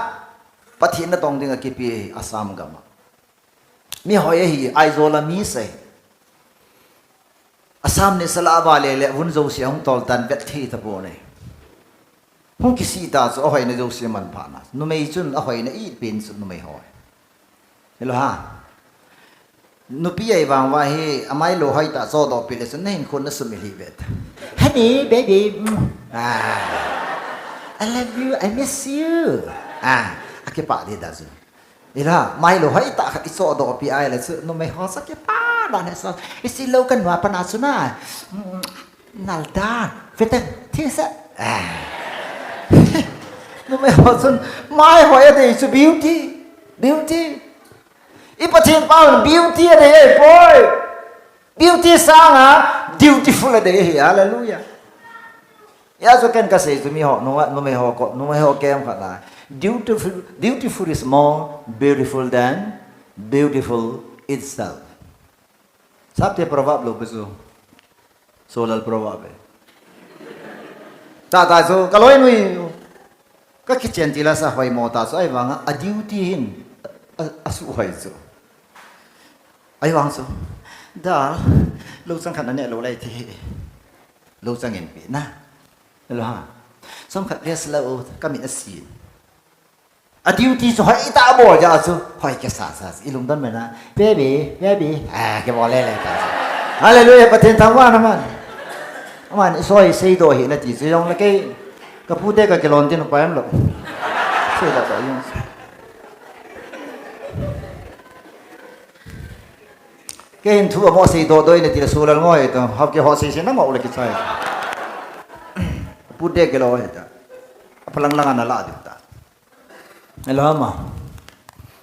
Pathen natong ding akipe ahi, Assam gam a. Mihoi ahi, Aizawl a mi sei. Assam ni sala avale le, vun jouse ahung tol tan vet thei tapon ahi. Hung kisih ta chu ahoina jouse aman phat na. Numei chun ahoina ipen chu numei ho. Hilou ham. Nupi ahivang uva hi, amai lo hoitah chodoh peh le chun nahinkho nasumil hih ve ta. Honey, baby. Mm. Ah. I love you, I miss you. Ah, akipah ding ta chu. Hilou ham, mai lo hoitah khat ichodoh peh ahile chu, numei ho chu kipah dan ahi chu. Isi lo kanu a pat na chu na. Mm, nal dan. Vetang, thisa. Ah. Numei ho chun, mai hoi adei chu beauty. Beauty. I Pathen pa'n beauty adei ahipoi. Beauty sanga beautiful adei ahi. Hallelujah. Hijeh chun ken kasei chu miho, numei ho, numei ho kemkhat na. Beautiful, beautiful is more beautiful than beautiful itself. Sapte proverb lou pi chu. Solal proverb e. Tata chu, kaloinu hi. Kakichen til a sa hoimo ta chu, ahivanga, a duty hin, a, a, asuhhoi chu. Ahivang chu, da, louchang khat naneh lou lai thei. Louchang in pe na. Lo ha. Chomkhat rest lou, kamin asin. A duty chu hoitah abol jeh a chu, hoi kisa sa, ilungdon mai na, baby, baby, ah, kibol le le ta. Hallelujah, Pathen thangvahna man. Aman, isoi seidoh hih in ati chu, jong le kei, kapute kakilon tin upai umlou. Kei hin thu amo sei doh doh in ati le sulal ngoi to. Hau ke ho sei sei na mo le kichai. Pu de ke lo he ta. Apalang lang ana la di ta. Hello ma.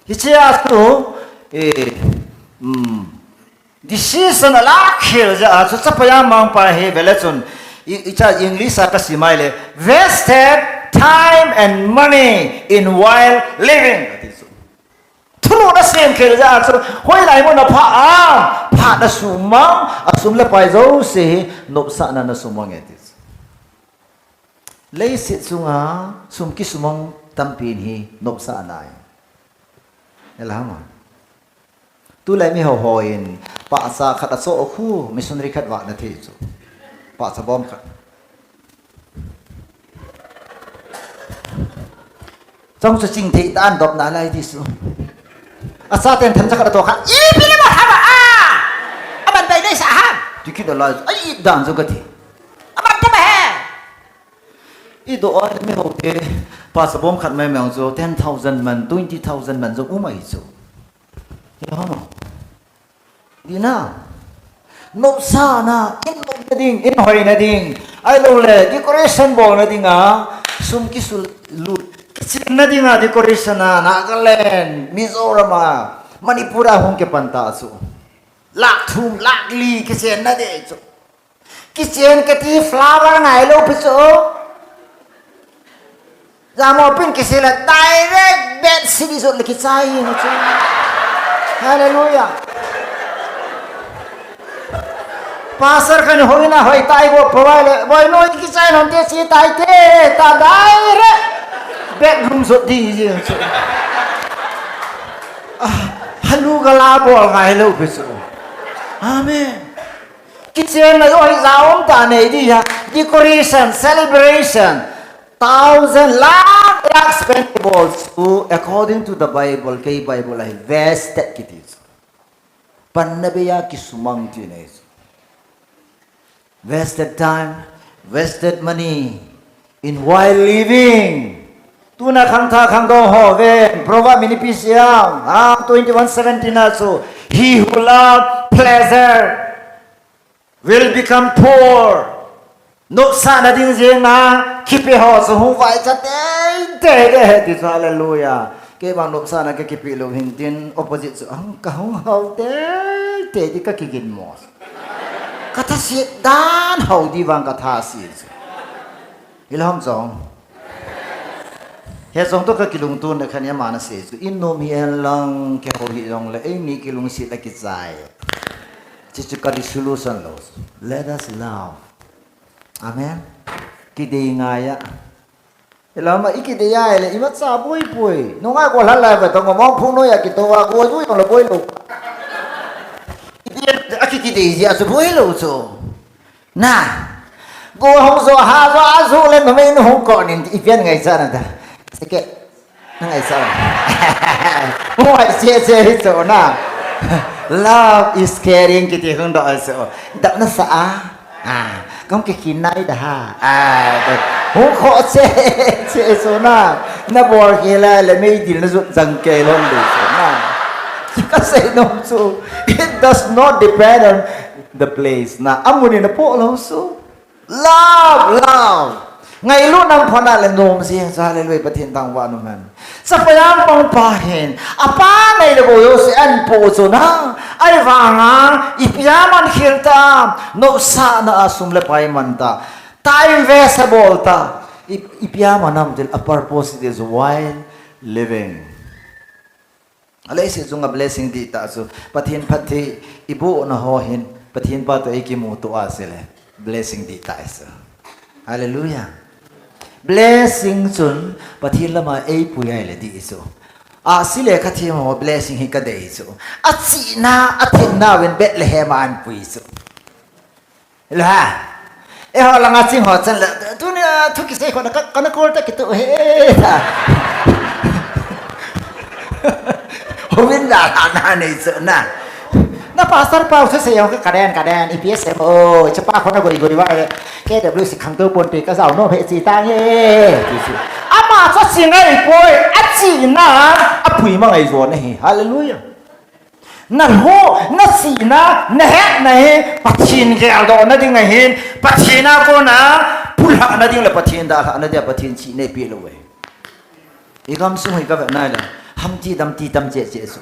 Hichea chu, eh, um, decision ala khel ja chu chapaya mangpa he vele chun. I, i cha English a ka simai le. Wasted time and money in wild living. Thulu na sem khel ja chu, hoilai mun a pha a, pha na sumang, a sum le pai jouse hi, nopsahna na sumang e ti chu. Leiset chunga, sum kisumang tampi hi, nopsahna e. Elhama. Tulai mi ho ho in, pahcha khat a cho khu, missionary khat vah na thei chu. Pahcha bom khat. Chong chu ching thei tan dop na lai ti su. A sa ten them cha khat a to kha. I pi le ma ha ba a. A ban bai dai sa ha. Ti kit a lai. Ai dan chu ka ti. A ban ta ma he. I do ai mi ho te. Pahcha bom khat mai mai chu ten thousand man, twenty thousand man chu u mai chu. Ti ha ma. Dina. Nopsahna, in nopna ding, in hoina ding. Ahilou le, decoration bolna dinga, sum kisu lut. Kichenna dinga decoration a, Nagaland, Mizoram a, Manipur a hung kipan ta chu. Lakh thum, lakh li, kichenna ding chu. Kichen kati flower ngailou pi chu. Jamo pin kisei le direct bed sheet ijot le kichai hi chu. Hallelujah. Pastor khat in hoina hoi tai go provide le, boi noi kichai non te chi tai te, ta direct bedroom jot ding ji chu. Ah, halu gala bol ngailou pi chu. Amen. Kichenna jo hi ja um ta nei di ha. Decoration, celebration. Thousand, lakh, lakh spend bol chu, according to the Bible, kei Bible a hi wasted kiti chu. Panna bei a kisumang ti nei chu. Wasted time, wasted money, in wild living. Tuna khangthah khangdong ho ven, Proverb in ipi sei ham, ah, twenty-one seventeen a chu, he who love pleasure will become poor. Nopsahna ding jenga kipe ho chu hung vaicha teitei ding ahi ti chu, hallelujah. Kei vang nopsahna ka kipe lou hin tin opposite chu ang ka hung hao teitei ding ka kigin mo. Ka thaset dan hao ding vang ka thaset chu. Hilou ham chong. He chong to ka kilungtun le khan ama na sei chu, in nom hi hen lang, kihou hi jong le, eini kilungset le kichai. Chuchu ka resolution lou. Let us love. Amen. Kidei ngai a. Ilama i kidei a le, imacha boi boi. Nunga ko hlalai ba tong mong phung noi a kito a ko jui tong le boi lou. I kidei jia chu boi lou chu. Na. Go hung jo ha jo a jo le numei nu hung ko nin i pian ngaichat na ta. Seke. Na ngaichat. Hung ai che che hi chu na. Love is caring kiti hung do ai chu. Dap na sa a. Ah, kong ke kinai da ha. Ah, hung ko che che chu na. Na bol ke la le mei dil na jut jang ke lon de chu na. Ka sei nom chu. It does not depend on the place. Na, amun in a po lou chu. Love, love. Ngailut nang phona le nom jing chu, hallelujah, Pathen thangvah in um hen. Chapang pang pa hin, apa nei le gou jouse ahin po chu na. Ahivanga, ipi a man khel ta, nopsahna a sum le pai man ta. Time waste abol ta. I, ipi a man ham til, a purpose is wild living. A leiset chunga blessing dihtah chu, Pathen phatthei i bohna ho hin, Pathen pa toh ei kimuto a sele, blessing dihtah ahi chu. Hallelujah. Blessing chun, Pathen lama ei pui ahile dih chu. Ahsi le khathem ho blessing hi ka dei chu. A chihna, a themna uvin Bethlehem a ahin pui chu. Lo ha. Eiho langa ching ho chan le, tuni a thu kisei khona ka, kana kol ta kitu he ta. Hovin da la na nei chu na. Na pastor pa thu sei ho ka karen karen, E P S M O, chapa khona goi goi va le. K W C khangtou ponte ka jao nom he chi ta nge. Ti chu. A Ama chu achi ngai poi, achina apui ma ngai jo na hi. Hallelujah. Na lou, na sihna, na hetna hi Pathen geldohna ding ahin, Pathen a kona pulhahna ding le Pathen dalhahna dia Pathen chihna eipeh lou ahi. I gamsung hi ka vet nai le, hamti damti tam cheh cheh chu.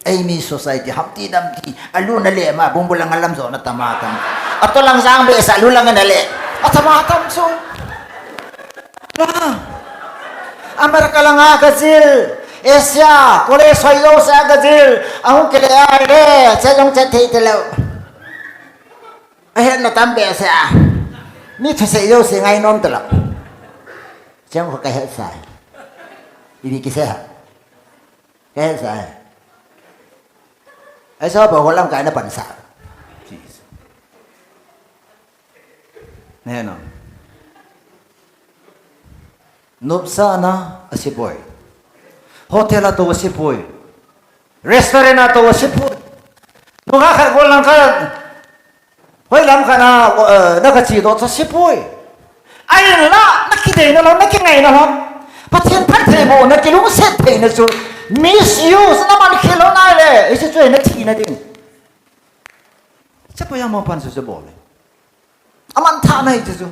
Eimi society hamti damti, alu na le ma, bumbu lang alam jo na tama tam. Ato lang jang be sa lu lang na le. Atama tam chu. Ah. America langa kajil, Asia, college hoi jouse a kajil, ahung kile a le, che jong che thei te lou. Ahetna tam be se a. Mi thusei jouse ngai nom te lou. Cheng kho kahet sa. Ibi kise ha. Kahet sa. Aisa pa holam kai na pan sa. Jeez. Ne no. Nopsahna a sipoi. Hotel a tou a sipoi. Restaurant a tou a sipoi. Nungah khat gol lang khat. Hoi lam khat na, eh, na kachi doh chu sipoi. Ahinla, na kideina lou, na kingaina lou. Pathen phattheibohna, kilungset theina chu. Misuse, na man khel lou nai le. Hiche chu na thina ding. Chapa ya mo pan chu chu bol le. Aman thahna hiche chu.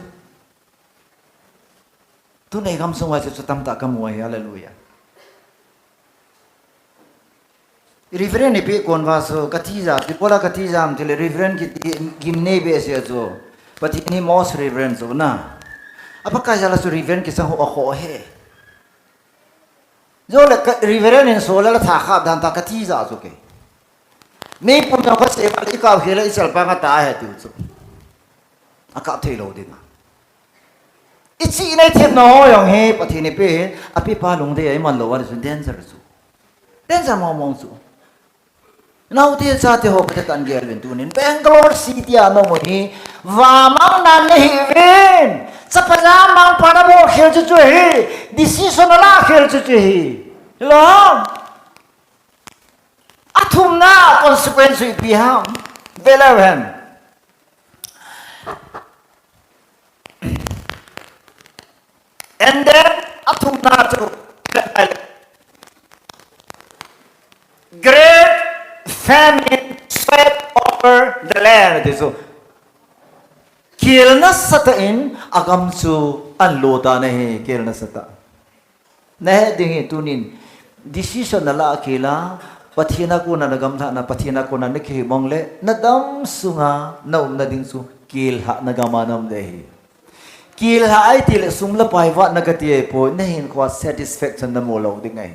Tun ei gamsung uva chu, chu tamtah kamu ahi, hallelujah. Reverend ipi kon uva chu, kati ja, ibola kati jam tile Reverend kiti gimnei behseh chu. Pathen hi most Reverend chu na. Apakai jal a chu Reverend kisang ho akhoh e. Jole ka, Reverend in sola la tha khap dan ta kati ja chu ke. Meipum jong khat sei val i kap khel a i chalpang a ta ahi tiu chu. Akap thei lou ding a. I chihna i themna ho jong hi Pathen in eipeh in, apipa lungdei a i man lou a, chu danger chu. Danger mong mong chu. Naote chate ho kate tan gel uvin tunin. Bangalore City a na um u hi, vamang nan nahi uvin. Chapa jamang pa na bol khel chu chu hi. Decision na la khel chu chu hi. Hello? Athumna consequence ipi ham. Ve leu hen. And then, athumna chu, great famine swept over the land. Ti chu, kel nasatah in agam chu ahin lo tan ahi, kel nasatah. Nahet ding hi tunin, decision nalah khel a, Pathen a kona nagamlhahna, Pathen a kona nakihei mong le, nadam sunga naumna ding chu, kel hahna gam a naum ding ahi. Kel hah a itile sum le pai vatna kati ahipoi, nahinkhoa satisfaction namu lou ding ahi.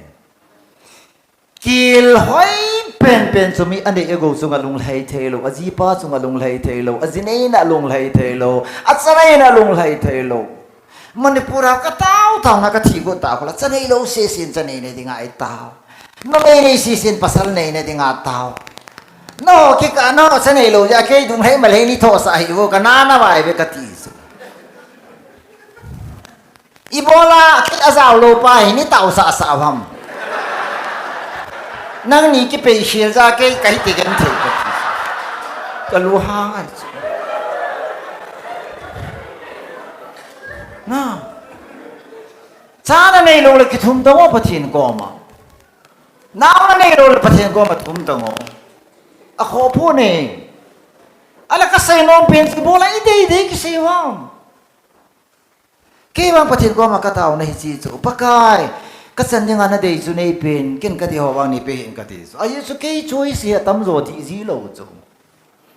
Kel hoi penpen chu mi anei agou chunga lunglhai theilou, ajipa chunga lunglhai theilou, ajineina lunglhai theilou, achaneina lunglhai theilou. Manipur a katao taona kathi got tah khola, chanei lou sesen chaneina dinga itao. Numei nei sesen pasal neina dinga tao. Naho kikah a naho chanei lou jeh a kei dunglhai malhai nei thohsah hih uvo, kana navai ve kati chu. Ibola kei ajao lou pa hi nei taosah sah u ham. Nangni kipei khel jeh a kei kahi ti genthei kati chu. Kalunghang ahi chu. Na. Cha nanei lou le kithum tang o Pathen koma. Nao nanei lou le Pathen koma thum tang o. Akhoh poi ne. Ahile kasei nom pen chu ibola idei dei kisei u ham. Kei vang Pathen koma kataona hiche chu, Pakai, kachan dinga nadei chu neipen, ken kadei ho vang neipeh hih in kati chu. Ajeh chu kei choice hi atamjo dih ji lou chu.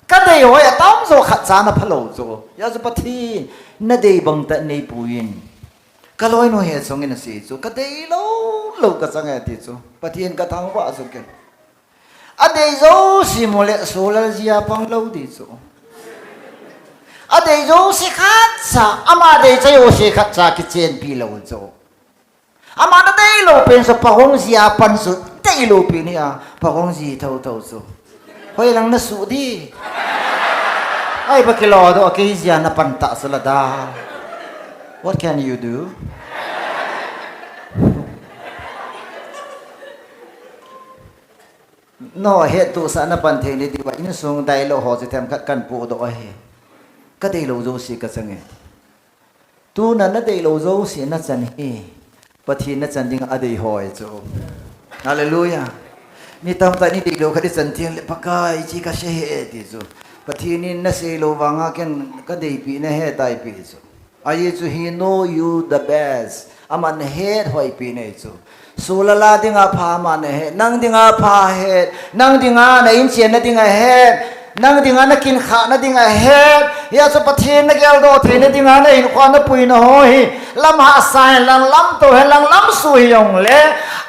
Kadei ho hi atamjo khat cha ana phalou chu. Hijeh chun Pathen, nadei bang tah neipui in. Kaloinu hi achungin asei chu, kadei lou lou kachang e ti chu. Pathen kathangvah chu ken. Adei jouse mu le solal jia pang lou ti chu. Adei jouse khatcha, ama dei cha jouse khatcha kichenpi lou chu. Ama nadei lou pen chu pahong jia pan chu, dei lou pen hi a, pahong ji thotho chu. Hoilang nasuh di. Ai ba kilo doh, kei jia napan tah chu la da. What can you do? Nahettohsah napan thei nadiuva, insung dailou ho chu themkhat kahin pohdoh ahi. Kadei lou jouse kachang e. Tuna nadei lou jouse nachan hi Pathen nachan dinga adei hoi chu. Hallelujah. Mi tamtah in idei lou khat ichan teng le, Pakai, hiche kasei hih e ti chu. Pathen in nasei lou vanga ken kadeipeh nahe taipi chu. Ajeh chu he know you the best. Aman het hoipi nei chu. Sulala dinga pha aman ahet, nang dinga pha ahet, nang dinga na inchen na dinga ahet, nang dinga na kinkhah na dinga ahet. Hijeh chun Pathen nageldoh theina dinga nahinkhoa napuina ho hi lam hahsa hen lang, lamtou hen lang, lamsuh hijongle,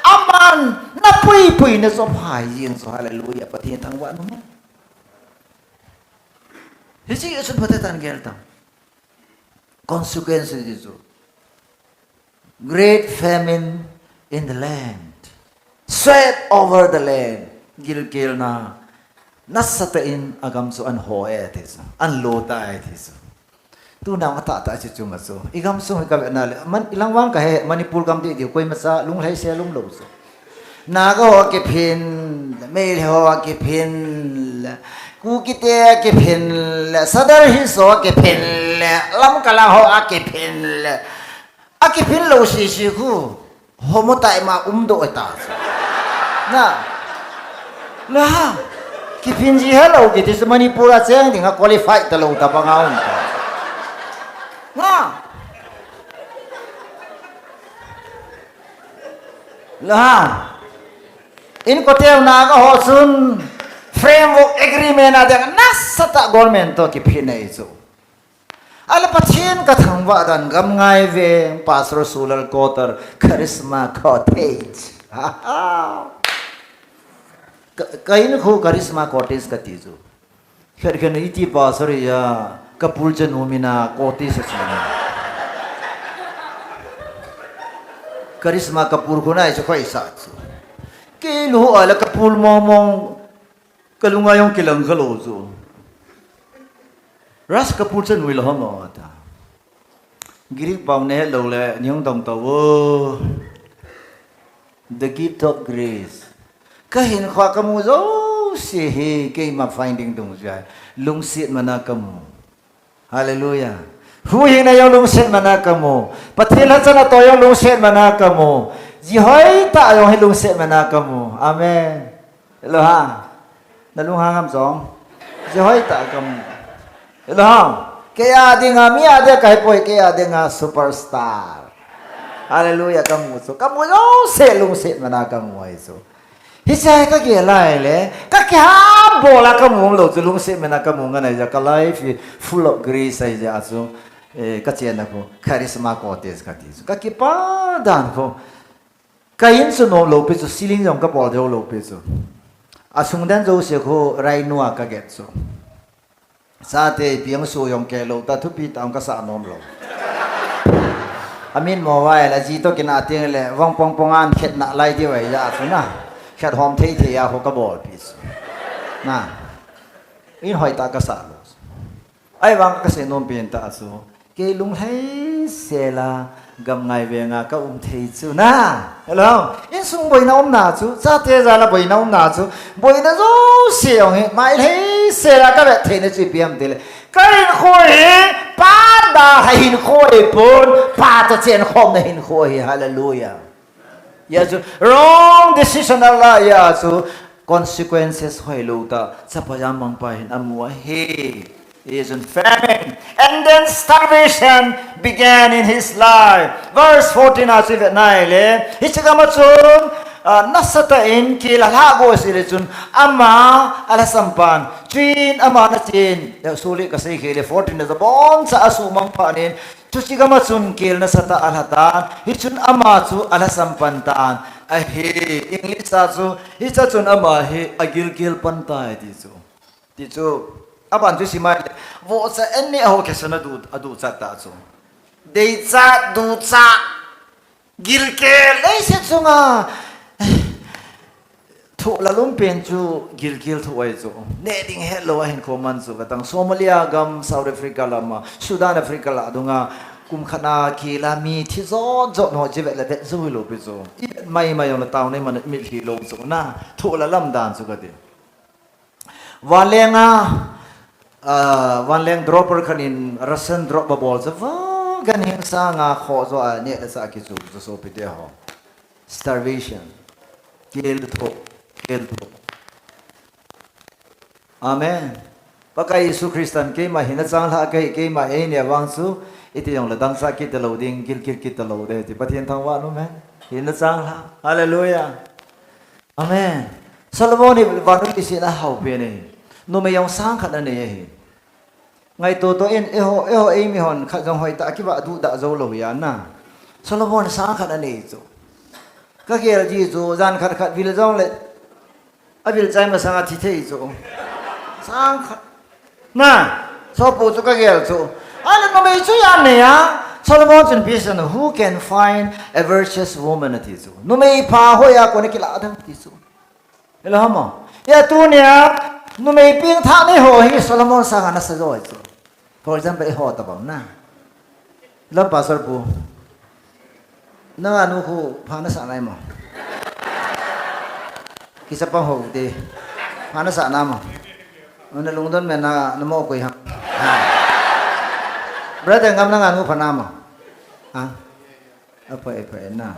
aman napuipui na chu aphai jeng chu. Hallelujah. Pathen thangvah in um. Hiche a chun phatah in gel tang. Consequence ti chu. Great famine in the land. Swept over the land. Gilkelna nasatah in agam chu ahin ho e ti chu. Ahin lo tai ti chu. Tuna atahtah chu chunga chu. Igam sung hi kavet na le. Man, ilang vang kahe, Manipur gam didi, koima cha lunglhai se lum lou chu. Naga ho akiphin, Meitei ho akiphin, Kukite akiphin, Sadar Hills ho akiphin, Lamka lang ho akiphin, akiphin lou sisi khu, homo tai ma umdoh ta. Na. La. Kiphin ji helou kiti chu Manipur a cheng dinga qualify talou tabang a um ta. Na. La. Inkote Naga ho chun framework agreement a dinga nasatah government toh kiphin nei chu. Ale Pathen kathangvah dan Gamngai veng, Pastor Sulal Quarter, Charisma Cottage. Ka, kahinkho Charisma Cottage kati chu. Khat khat in iti pastor a, Kapoor chanu mina Cottage ati. Charisma Kapoor khu nai chu khoisa chu. Kei lou a le Kapoor mong mong kalunga jong kilang khalou chu. Raj Kapoor chanu ilou ham ata. Greek pao nahet lou le, nei hung dong tauvo. The gift of grace. Kahinkhoa kamu jouse hi keima finding dungjuia lungset mana kamu. Hallelujah. Huhhingna jong lungset mana kamu. Pathen lhacha natoh jong lungset mana kamu. Ji hoitah jong hi lungset mana kamu. Amen. Hello ha. Nalunghang ham jong. Ji hoitah kamu. Hello ha. Kei a dinga, mi a dinga kahepoi, kei a dinga superstar. Hallelujah, kamu chu. Kamu jouse lungset mana kamu ahi chu. Hiche hi kagel a ahile, kakiham bol a kamu umlou chu lungset mana kamu ngan ahijeh a ka life hi full of grace ahijeh a chu, eh, kachenna khu, Charisma Cottage kati chu. Kakipah dan khu. Ka in chu nom lou pi chu, ceiling jong kabol jou lou pi chu. Asung dan jouse khu rhino a kaget chu. Chate piang su jong kei lou ta, thupi tah jong kasah nom lou. Amin mobile, aji toh kinah teng le, vang pong pong an khetna lai ti vai ja chu na. Khet hom thei thei a khu kabol pi chu. Na. In hoitah kasah lou. Ahivang kasei nom pen tah chu. Kei lunglhai sela Gamngai venga ka um thei chu na. Hello. Insung boina umna chu, chate jal a boina umna chu, boina jouse jong hi, mai lhai sela kavet theina chu ipi ham tile. Kahinkho hi, Pa dalha hinkho ahipon, Pa toh chenkhomna hinkho ahi, hallelujah. Hijeh chun, wrong decision ala hijeh chun, consequences hoilou tah, chapa jam mangpa hin amu ahi. Hijeh chun famine, and then starvation began in his life. Verse fourteen a chu ivet na ahile, hiche gam a chun, ah, nasatah in kel alhah go sele chun, ama alhasam pan, chuin ama nachen, eh, sule kasei khel e, fourteen a chu aboncha asuhmang phat in, chuche gam a chun kel nasatah alha tan, hichun ama chu alhasam pan tan. Ahi, English a chu, hiche a chun ama hi agilkel pan tai ti chu. Ti chu, aban chu simai le, vohcha an neh ho khesan adu, aduchat tah chu. Deichat, duchat, gilkel, leiset chunga. Thoh lalum pen chu, gilkel thoh ahi chu. Neh ding hetlou a hinkho man chu, katang Somalia gam, South Africa lama, Sudan Africa la dunga, kum khat a kila mi thi jot jot ho chi vet le vet jou lou pi chu. Ivet mai mai jong le tao nei man mitlhi lou chu na, thoh lalam dan chu kati. Vanleng a, ah, vanleng dropper khat in Russian drop abol chu vang Kan hing sanga khoh jo a neh le chah kichu chu sopite ho. Starvation. Kel tho, kel tho. Amen. Pakai Jesu Christan keima hina changlhah kahi, keima eini vang chu, iti jongle dangchah kit talou ding, gilkel kit talou ding, ti Pathen thangvah nom hen. Hina changlhah. Hallelujah. Amen. Solomon hi vannoi leiset a ahaopen ahi. Numei jong sang khat anei ahi. Ngaito to in, eiho, eiho eimi hon khat jong hoitah a kivah duhdah jou lou hi ana. Solomon sang khat anei chu. Kagel ji chu, jan khat khat vil jongle, avil chai masanga thi thei chu. Sang khat. Na, sopu chu kagel chu. Ahile numei chu ijat anei a. Solomon chun ipi asei em, "Who can find a virtuous woman?" ati chu. Numei pha hoiya kona kilah dem ati chu. Hello, hamo. Hia tunia, numei pengthah nei ho hi Solomon sanga nasa jo chu. For example, eiho tabang na. Hello, Pastor Pu. Nangma nu khu pha nasah nai mo. Kichapang ho te. Pha nasah na mo. Nalungdon me na, namo koi ha. Ha. Brother Ngam, nangma nu pha na mo. Ha. Aphai, aphai na.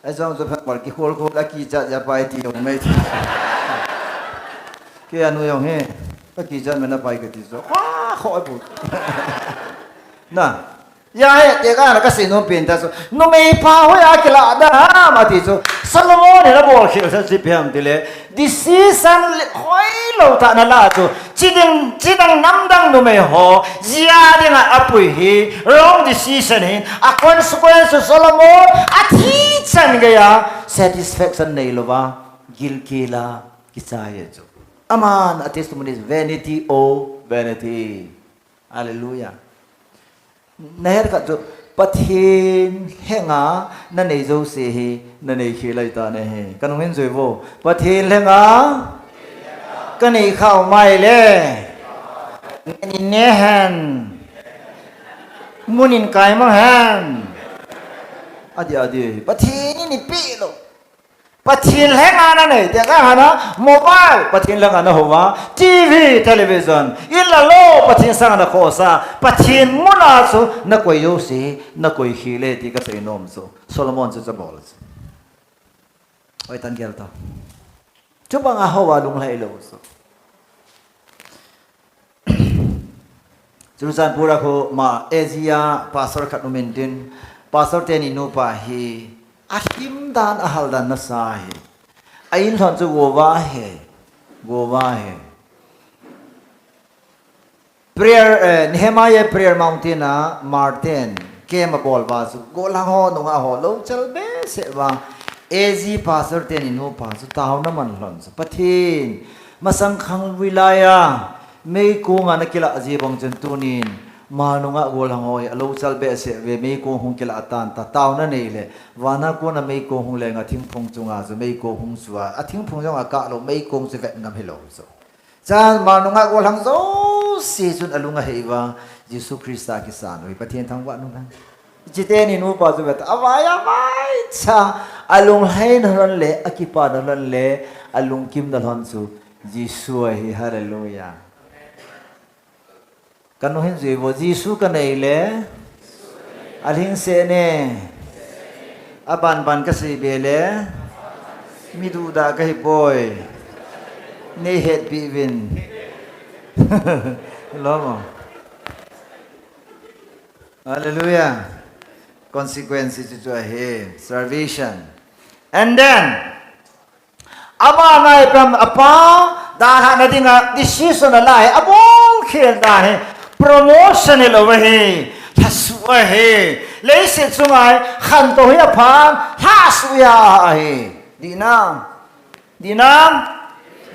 Ajong chu phat bal kikhol khol a kichat ja pai ti jong mai ti. Kei a nu jong hi. Ka kichat me na pai kati chu. Ah, kho ai pu. Na. Hia hi, tekah a kasei nom pen tah chu. Numei pha hoiya kilah dem ati chu. Solomon in abol khel sa chu ipi ham tile. Decision hoilou tah nalah chu. Chiding, chidang namdang numei ho, jia dinga apui hi, wrong decision hin, a consequence chu Solomon, athi chan geiya, satisfaction neilouva, gilkel a, kichai chu. Aman, a testimony is vanity of vanity. Hallelujah. Nahet khat chu, Pathen henga nanei jouse hi, nanei khel ahitai. Kanung hin jui vo. Pathen henga kanei khau mai le. Ngen in ne hen. Mun in kai mang hen. Adi, adi. Pathen in eipeh lou. Pathen henga nanei, tekah a mobile, Pathen henga nahouva, T V, television, in le lou, Pathen sanga nakhohsah, Pathen muna chu nakoi jouse, nakoi khel e ti kasei nom chu. Solomon chu chubol chu. Hoitah in gel tau. Chubang a houva lunglhai lou chu. Churachandpur a khu ma A G a pastor khat um intin, pastor teni nupa hi alhim dan ahal dan nasa hi. A in lhon chu Goa hi, Goa hi. Prayer, eh, Nehemiah Prayer Mountain a Martin camp abol uva chu gollhang ho nungah ho lou chal behseh uva A G pastor teni nupa chu taona man lhon chu Pathen masang khanglui laiya Meikong a nakilah ji bang chun tunin, ma nungah gollhang ho hi alou chal behseh uve, meikong hung kilah tan ta, taona nei le, vana kona meikong hung lenga thingphung chunga chu meikong hung chua, a thingphung jong akah lou, meikong chu vet ngam hilou chu. Chan ma nungah gollhang jouse chun alung ahei uva, Jesu Christa kisan u hi Pathen thangvah nom hen. Chuteni nupa chu vet, avai, avai cha, alunglhaina lhon le, akipana lhon le, alungkimna lhon chu, Jesu ahi, hallelujah. Kanung hin jui vo, Jesu kanei le, alhingset ne, abanban kasei be le, mi duhdah kahi poi, nei hetpi uvin. Lom o. Hallelujah. Consequence chu chu ahi, salvation. And then, Ama ngai pam apa, dalhahna dinga decision ala hi, abol khel dan hi, promotion hilou ahi, lhasuh ahi, leiset chunga hi, khantou hi aphan, lhasuh ahi. Dihna, dihna,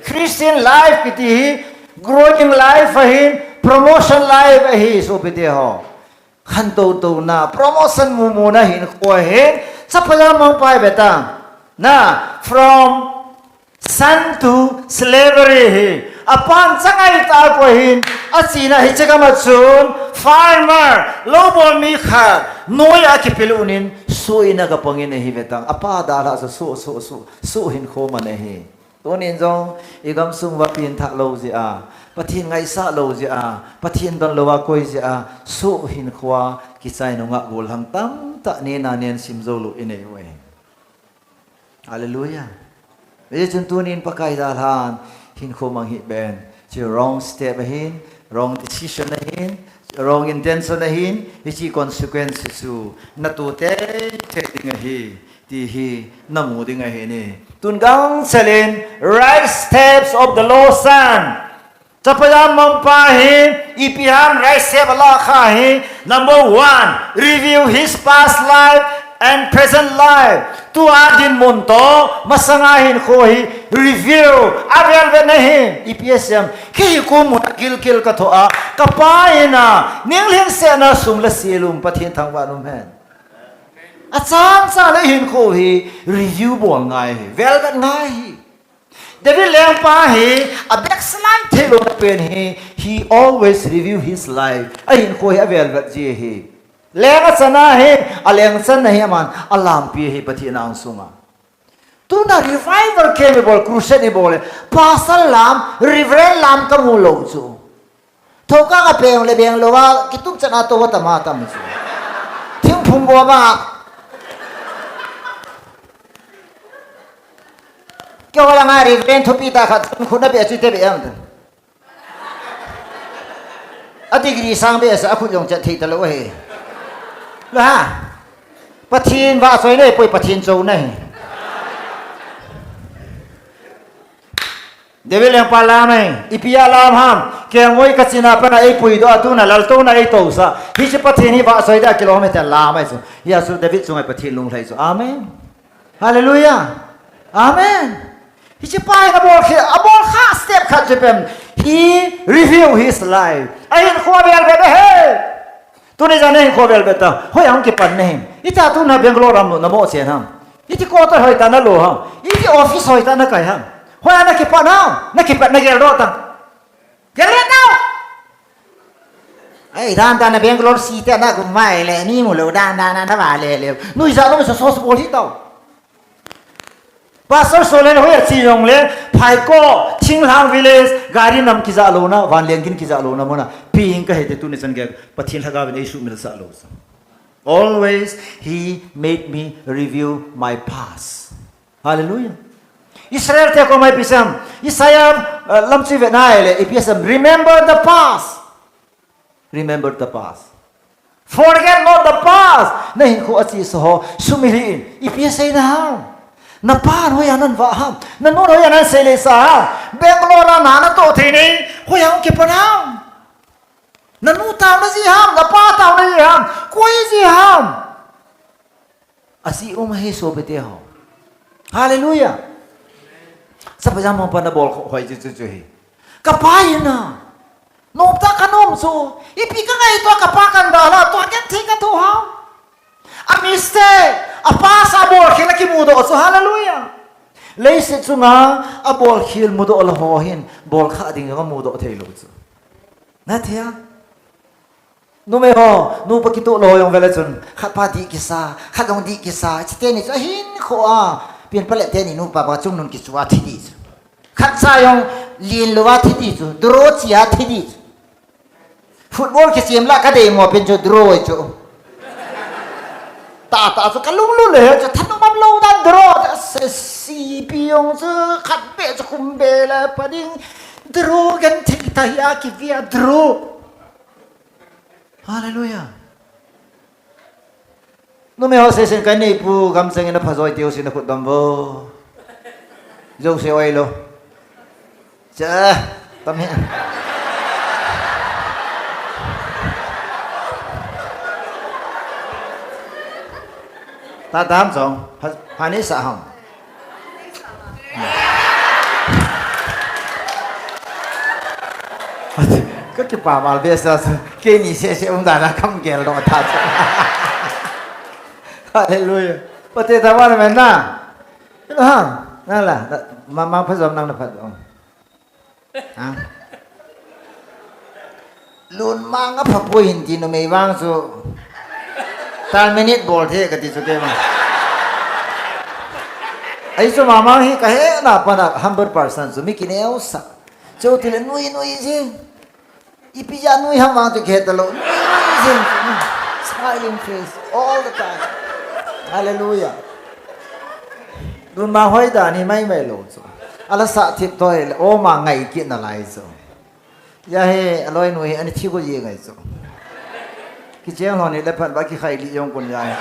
Christian life kiti hi, growing life ahi, promotion life ahi, sopite ho. Khantou touna, promotion mumuna hinkho ahin, chapa jang mang pai beta. Na, from son to slavery hi. Apan changai tah a koi hin, achena hiche gam a chun, farmer, loubol mi khat, noi a kipel unin, soh in aga pangin ahi vetang. Apa dalhah chu soh, soh, soh, soh hinkho man ahi. Tunin jong, i gamsung uva pengthah lou jeh a, Pathen ngaisah lou jeh a, Pathen donlou a koi jeh a, soh hinkho a kichai nungah gollhang tamtah nena nen simjou lou i nei uve. Hallelujah. Hijeh chun tunin Pakai dalhan, hinkho mang hih beh in, hiche wrong step ahin, wrong decision ahin, wrong intention ahin, hiche consequence chu natoh teitei ding ahi, ti hi namu ding ahi. Tun gangchel in, right steps of the lost son. Chapa jam mangpa hi, ipi ham right step ala kha hi. Number one, review his past life and present life. Tua dinmun toh, masanga hinkho hi review, avel vet na hi. Ipi asei em, kei hi koimun a gilkel kathoh a, kapa in a, ning lhingsetna sum le sil um, Pathen thangvah in um hen. Achan chan le hinkho hi review bol ngai hi, velvet ngai hi. David lengpa hi, a backslide thei louna pen hi, he always review his life. Ahinkho hi avel vet ji hi. Leng achan ahi, aleng channa hi aman, alampi hi Pathen angsunga. Tuna revival camp ibol, crusade ibol le, pastor lam, reverend lam kamu lou chu. Thokang a peng le beng lou a, kitum chan a tou a tam a tam chu. Thingphung bou a bang a. Kei ho langa reverend thupi tah khat, khut na beh chu te beh am ta. A degree sang beh sa, a khut jong chet thei talou ahi. La ha. Pathen vahchoi nei poi, Pathen chou nei. David lengpa lam ahi, ipi a lam ham, kengoi kachina pana eipuidoh a tuna laltouna eitousah. Hiche Pathen hi vahchoi dia kilom e tia lam ahi chu. Hia chu David chunga Pathen lunglhai chu. Amen. Hallelujah. Amen. Hiche pa hin abol kha, abol kha step khat chu ipi em. He review his life. Ahinkho avel vet e he. Tuni jan ahinkho avel vet ta. Hoiya hung kipan nahim. Ita tuna Bangalore a namoh chen ham. Iti quarter hoitah nalo ham. Iti office hoitah nakai ham. Hoiya nakipat ham. Nakipat nagel doh ta. Gel le tao. Ei, dan dan a Bangalore City a nakum mai le, ni mu lou dan dan a nava le le. Nuijat lou sa sos bol hi tao. Pastor Solen hoiya che jongle, Phaikon, Thinglhang Village, gari nam kija louna, vanleng gin kija louna muna, peng kahi te tuni chan gei, Pathen Lhagao vin eisuhmil sah lou sa. Always he made me review my past. Hallelujah. Israel te koma ipi asei em, Isaiah, uh, lamchu ivet na ahile, ipi asei em, remember the past. Remember the past. Forget not the past. Nahinkho achesa ho sumil hih in. Ipi asei na ham? Napan hoiya nanvah ham? Nanun hoiya naseilhah ham? Bangalore a na natoh thei nei, hoiya hung kipan ham? Nanu taona ji ham? Napa taona ji ham? Koi ji ham? Ajeh um ahi sopite ho. Hallelujah. Chapa jam mangpa nabol kho hoi chu chu chu hi. Kapa in a. Nomtah kanom chu. Ipi kangaito a kapa kandalha, tua genthei kathoh ham? A mistake, a past a bolkhel akimudoh chu. Hallelujah. Leiset chunga abolkhel mudoh lou ho hin, bolkha ding jong amudoh thei lou chu. Nathei a? Numei ho, nupa kitoh lou jong vele chun, khat pa dih kisa, khat jong dih kisa, chuteni chu ahinkho a, pen pale teni nupa banga chungnung kichu a thi dih chu. Khat cha jong len lou a thi dih chu, draw chi a thi dih chu. Football kichem lah kadeimo pen chu draw chu. Tata chu kalunglut le chu, thanop umlou dan draw, se sipi jong chu, khat beh chu khum beh le pa ding, draw genthei tah hi a kive a draw. Hallelujah. Numei ho sesen kanei pu gamcheng in apha joi tiu sin akhut dom vo. Jouse oi lou. Cha, tam hi. Ta dam jong, ha, hani sa ham. Ka kipa val be sa sa, keini sese um dan a kam gel doh ta. Hallelujah. Pate ta val men na. Ilo ha, na la, na, ma, ma pha jom nang na pha jom. Ha? Lun mang a pha poi hin ti numei vang chu. Terminate bol the kati chu keima. Ahi chu mama hi kahe na pana humble person chu mi kineo sa. Chu tile nui nui ji. Ipi ja nui ham vang chu kihe talou. Nui nui ji. Smiling face all the time. Hallelujah. Dun ma hoi da ni mai mai lou chu. Ala sa thip toi le o ma ngai kit na lai chu. Ya he, aloi nui, ani thi ko ye ngai chu. Kicheng lhon ni le phat ba kikhai li jong kon ya he.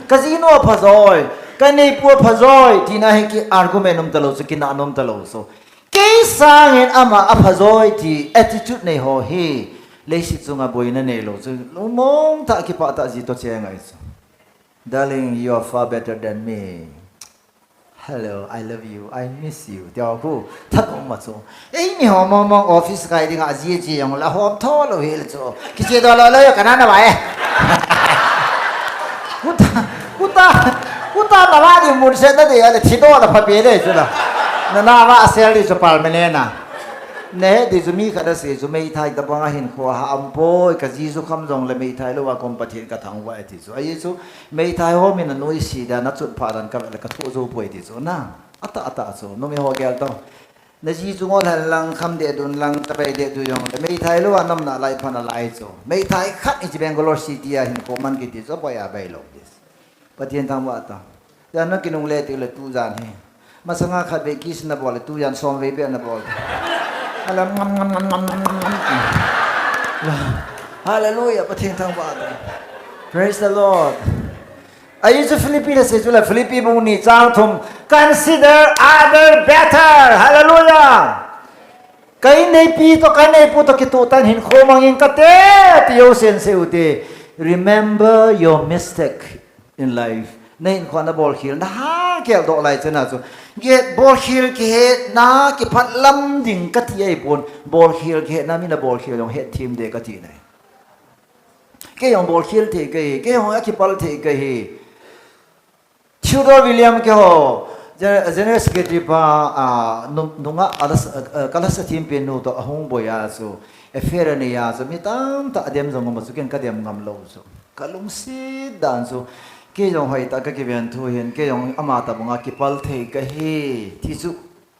Ka ji nu aphajoi, ka neipu aphajoi, tina hi ki argument um talou chu, kina nom talou chu. Kei sangin ama aphajoi ti attitude nei ho hi, leiset chunga boina neilou chu. Lungmong tah kipah tah ji toh che ngai chu. Darling, you are far better than me. Hello, I love you, I miss you. Tia khu, thak um ma chu. Ei, mi ho mong mong office kai dinga ji ji jong la hom tho lou hel chu. Kiche do lou lou yo kana na bai. Kuta, kuta, kuta na la di mun se na de ya le thi do na pha pe le chu la. Na na va sel di chu permanent na. Ne di chu mi khat a se chu meithai tabang a hinkho ha um poi, ka ji chu kham jong le meithai lou a kom Pathen ka thangvah e ti chu. Ahi chu, meithai ho min a nuisat dan a chutpha dan ka vet le ka thoh jou poi ti chu na. Atah atah chu, numei ho gel tau. Na ji chu ngol hen lang, kham deh dun lang, tabai deh dun jong le meithai lou a nomna lai pha na lai chu. Meithai khat hiche Bangalore City a hinkho man kiti chu, boi a bai lou ti chu. Pathen thangvah tau. Jan na kinungle ti le tujan hi. Masanga khat vei kiss na bol le tujan som vei beh na bol. Alam ngam ngam ngam ngam ngam ngam ngam. Hallelujah, Pathen thangvah tau. Praise the Lord. Ahi chu Philippi le se chu le Philippi bung ni chang thum. Consider other better. Hallelujah. Ka inneipi toh, ka inneipu toh kitoh tah in hinkho mangin kate, ti jousen sei ute. Remember your mistake in life. Na hinkho a na bolkhel, na ha geldoh lai chana chu. Ge bolkhel kihetna kiphatlam ding kati ahipon, bolkhel kihetna min a bolkhel jong hetthem ding kati nai. Kei jong bolkhel thei kahi, kei jong akipal thei kahi. Theodore William keiho, Gen-, General Secretary pa, ah, nung, nunga, alas, ah, kalasa thempen nu toh ahung boi a chu, affair anei a chu, mi tamtah adem jong um a chu, ken kadem ngam lou chu. Kalungset dan chu, kei jong hoitah a kakiven thu hin, kei jong ama tabang a kipal thei kahi, ti chu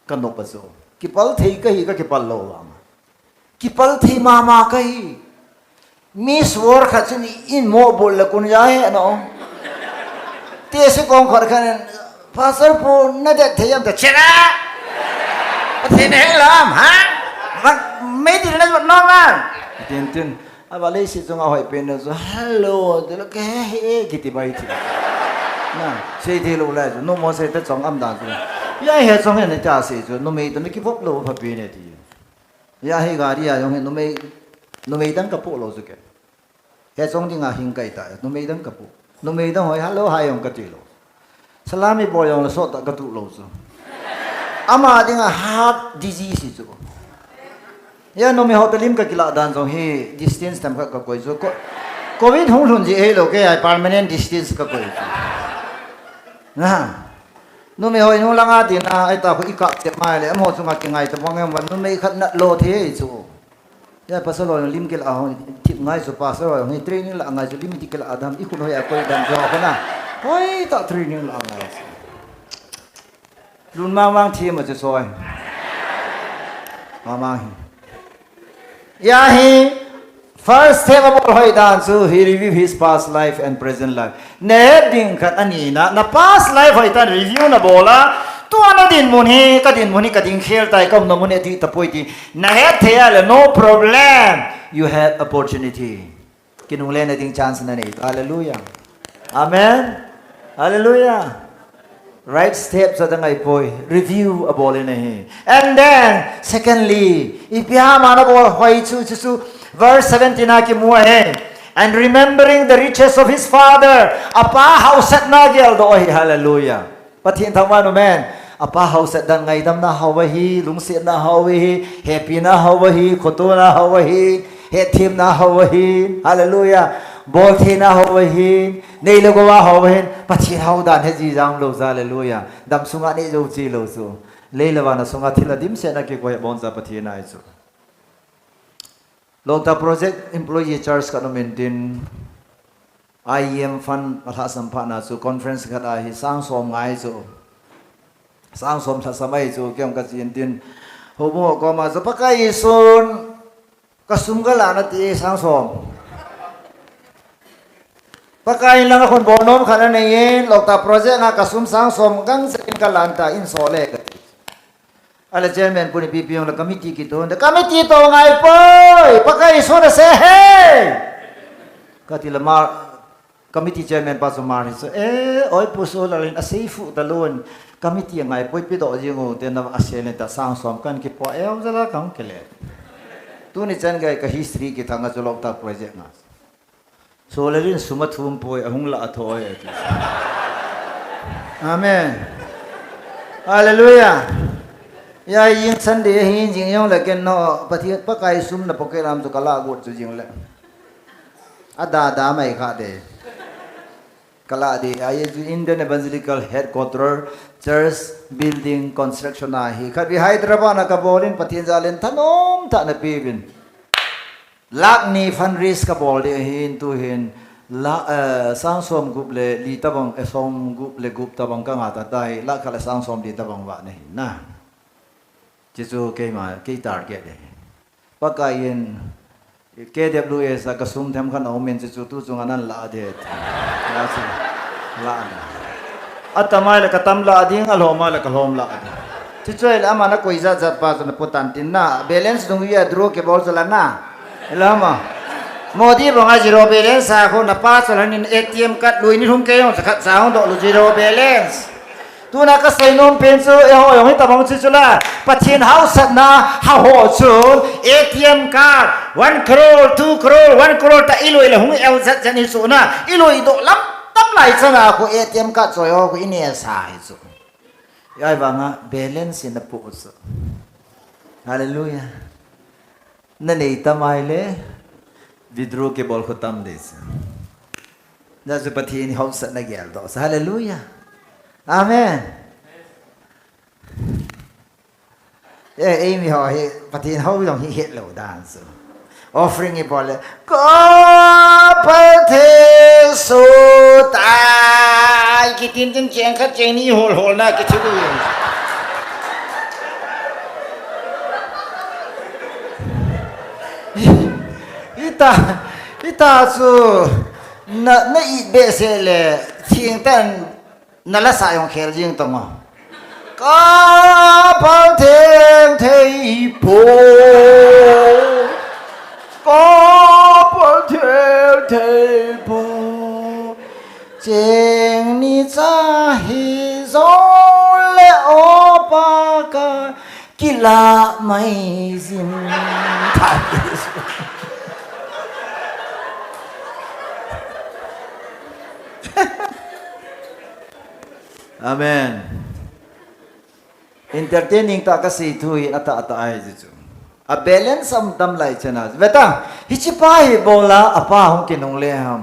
kanop a chu. Kipal thei kahi, kakipal lou vang. Kipal thei mama kahi. Miss World khat chu ni in mo bol le kun ja he na um. Te se kong khar khan, Pastor pu na det thei am ta chera. Pathen he lam, ha? Mat, mei ti na no man. Tin tin. Ava leiset chunga hoi pen na chu, "Hello," ti le, "Ke he he," kiti bai ti. Na, sei thei lou lai chu, numei ho sei ta chong am dan chu. Ya he chong he na cha sei chu, numei ta na kivop lou pha pi ne ti. Ya hi gari a jong hi numei, numei dang kapoh lou chu ke. He chong dinga hing kai ta, numei dang kapoh. Numei dang hoi hello hai jong kati lou. Salami bol jong le sot tah katuh lou chu. Ama dinga heart disease hi chu. Ya numei ho toh lim kakilah dan jong hi distance tam khat kakoi chu. Co-, covid hung lhun ji hilou kei a permanent distance kakoi chu. Na. Numei ho inung langa tina, ahi ta khu ikap tep mai le, amaho chunga kingai tabang em van, numei khat nat lou thei chu. Ya pastor ho lim kila ho, thip ngai chu pastor ho, ngi training la ngai chu lim ti kila adam, ikhun hoi a koi dan jo khona. Hoitah training la ngai chu. Lun mang mang thi ma chu soi. Mama hi. Ya hi, first step abol hoi dan chu, he review his past life and present life. Na het ding khat ani na, na past life hoi tan review na bol a, tua na dinmun hi, ka dinmun hi, ka ding khel tai, ka umna mun hi ati tapoi ti. Na het thei a le, no problem. You have opportunity. Kinungle na ding chance na nei. Hallelujah. Amen. Hallelujah. Right step sa dang ai poi. Review abol in ahi. And then, secondly, ipi ham ana bol hoi chu, chu, chu, verse seventeen a kimu ahi. And remembering the riches of his father, apa hausetna geldoh ahi. Hallelujah. Pathen thangvah in, amen. Apa hauset dan ngaidamna hao ahi, lungsetna hao ahi, hepina hao ahi, khotona hao ahi, hetthemna hao ahi. Hallelujah. Boltheina hao ahi. Nei le gou a hao ahin, Pathen hao dan he ji jang lou chu, hallelujah. Dam sunga nei jou chi lou chu. Lei le van a sunga thil a dimset a kikoi abon cha Pathen ahi chu. Longta project employee church ka nom in tin. I E M fund alhahsam phat na chu conference khat a hi sang som ngai chu. Sang som lhasam ahi chu, kei jong kache in tin. Houbung ho koma chu Pakai Jesun, kasum kalan ati sang som. Pakai in lang a khun bol nom khat anei in, Loktak project a kasum sang som gangchel in kalan ta in so le kati. Ale chairman pu ni pipi jong le committee kiton, committee toh ngai poi, Pakai Jesun asei e. Kati le ma committee chairman pa chu mar hi chu, eh, oi pu Solal in asei fu talou in, committee angai poi, pi doh jing u te na asei le ta sang som kan kipo eu jala kang kele. Tuni chan gei ka history kithang a chu Loktak project nga. Solal in sum athum poi, ahung la atho e. Amen. Hallelujah. Ya yin Sunday hin jing jong le ken no, Pathen Pakai sum na pocket lam chu kala got chu jing le. Ada da mai kha de. Kala de, ahi chu Indian Evangelical Headquarter Church Building Construction ahi. Khat vei Hyderabad na kabol in Pathen jal in thanom tah na pe vin. Lakh ni fundraise kabol de hin tu hin. La, eh, sang som gup le li tabang, eh, som gup le gup tabang ka nga ta tai. Lakh khat le sang som li tabang va na hin na. Chu chu keima, kei target de. Pakai in, K W S a kasum them khan aum in chu chu tu chunga nan la de. La chu, la na. Atam a le katam la ding, alhom a le kalhom la ding. Chu chu le ama na koi jat jat pa chu na pu tan tin na. Balance dung ya draw kibol chu la na. Lama. Modi banga zero balance a khu na pa chu la nin A T M card lui ni lhum kei jong sa khat sa hung doh lou zero balance. Tuna kasei nom pen chu, eiho jong hitabang chu chu la, Pathen hausa na, ha ho chun, A T M card, one crore, two crore, one crore ta iloi le hung eu jat jat ni chu na, iloi doh lam tam lai chana khu A T M card choi ho khu ine sa hi chu. Ahivanga balance in apu chu. Hallelujah. Na nei tam a le, withdraw kibol khu tam de chu. Na chu Pathen hausa na gel doh. Hallelujah. Amen. Eh, ei mi ho hi, Pathen hau jong hi het lou dan chu. Offering ibol le, ko Pathen su tai, kitin tin cheng khat cheng ni hol hol na kithi lu. Ita, ita chu na, na it behseh le, thing tan na la sa jong khel jing tong o. Ka pal theng thei po. Ka pal theng thei po. Cheng ni cha hi jong le o Pakai. Kila mai jin. Amen. Entertaining ta kasei thu hi ata ata ai ji chu. A balance am tam lai chana. Veta, hichi pa hi bola apa hung kinung le ham.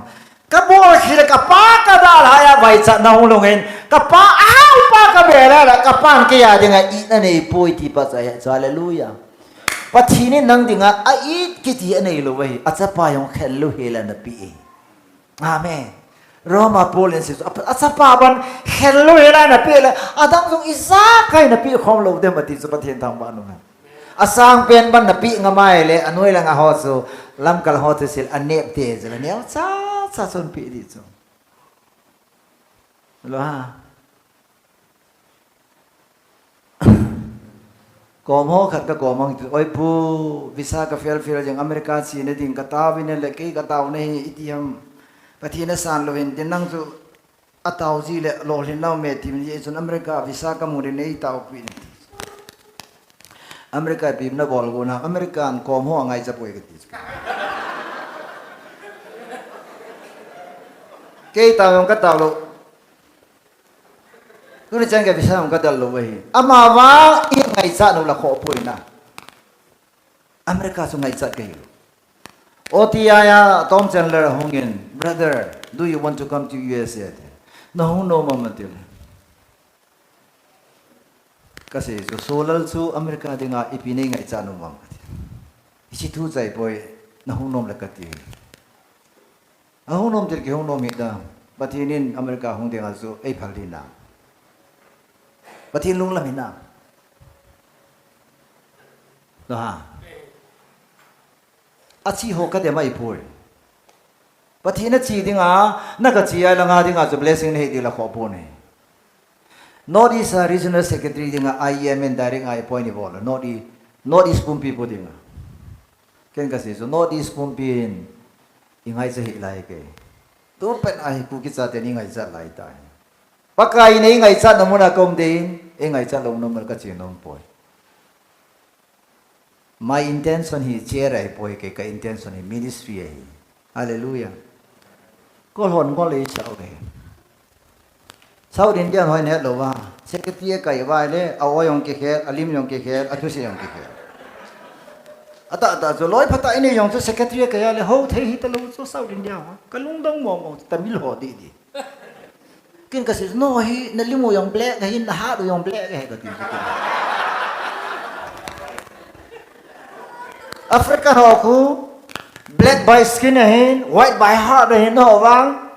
Ka bol khi le ka pa ka dalha a vaichatna hung lhung in, ka pa a hau pa ka bel a la, ka pan kei a dinga itna nei poi ti pa cha he chu, hallelujah. Pathen in nang dinga a it kiti anei lou ahi, a chapa jong khel lou hel a na pe e. Amen. Roma Paul in asei chu, a, a chapa ban khel lou hel a na pe le, adang jong ijakai na pe khom lou dem ati chu Pathen thangvah nung a. Asang pen ban na pe ngam a le, anoi langa ho chu, lamkal ho chu sil, anep te chu, la neo cha, cha chun pe di chu. Lo ha. Kom ho khat ka kom ang, oi pu, visa ka fail fail jeng America chena ding ka tao vin le kei ka tao na hi iti ham. Pathen asan lou hin, tin nang chu, Atao ji le lolhin nau me ti min ji chun America visa ka mu din ei tao pi ni. America pi na bol go na American kom ho ngaicha poi ka ti. Kei tao jong ka tao lou. Tuni chan ka visa jong ka dal lou ahi. Ama vang i ngaicha nu la kho poi na. America chu ngaichat ka hi. O T I a Tom Chandler hung in, "Brother, do you want to come to U S A?" Na hung nom am ati le. Ka sei chu, Solal chu America dinga ipi nei ngaichat nom am ati. Hichi thu chai poi, na hung nom le ka ti. Ahung nom til kihung nom hita. Pathen in America hung ding a chu eiphal ding na. Pathen lunglam hina. Lo ha. Achi ho kadem ahipoi. Pathen achi dinga, nagachi a langa dinga chu blessing nahi ding la khoh pon ahi. North East a Regional Secretary dinga I E M in direct ngai appoint ibol a. North East, North East pumpi pu dinga. Ken kasei chu North East pumpi in ingaicha hih lai ke. Tupet a hi Kuki chate in ingaicha lai tai. Pakai in eingaichat na mun a kaum ding, eingaichat lou na mun a kache nom poi. My intention hi chair ahipoi ke, ka intention hi ministry ahi. Hallelujah. Kol hon kol ei chau ke. South Indian hoi net lou va. Secretary kai vai le, a o jong kikhel, a lim jong kikhel, a thuse jong kikhel. Ata ata chu loi phata ini jong chu secretary kai le, ho thei hita lou chu South India ho. Kalungdong mo mo, Tamil ho di di. Ken kasei, no hi, na lim u jong black ahin, na hat u jong black ahi kati. Africa ho khu, black by skin ahin, white by heart ahin, no vang.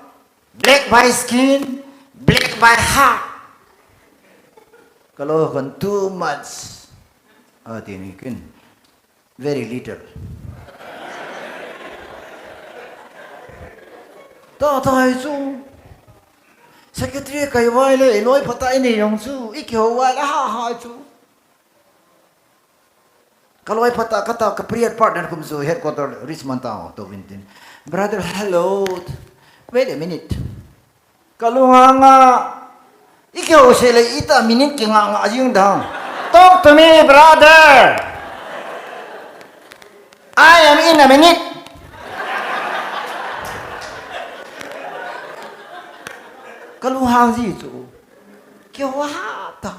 Black by skin, black by heart. Kalo kon too much. Ati ni ken. Very little. Ta ta hi chu. Secretary kai vai le, i loi phata ini jong chu, i kiho vai le, ha ha chu. Ka loi phata, kata, ka prayer partner kum chu, headquarter, Richmond town, to vintin. Brother, hello. Wait a minute. Kalunghang a, i kihou se le ita minute kinga nga jing dang. Talk to me, brother. I am in a minute. Kalunghang ji chu. Kihou ha ta.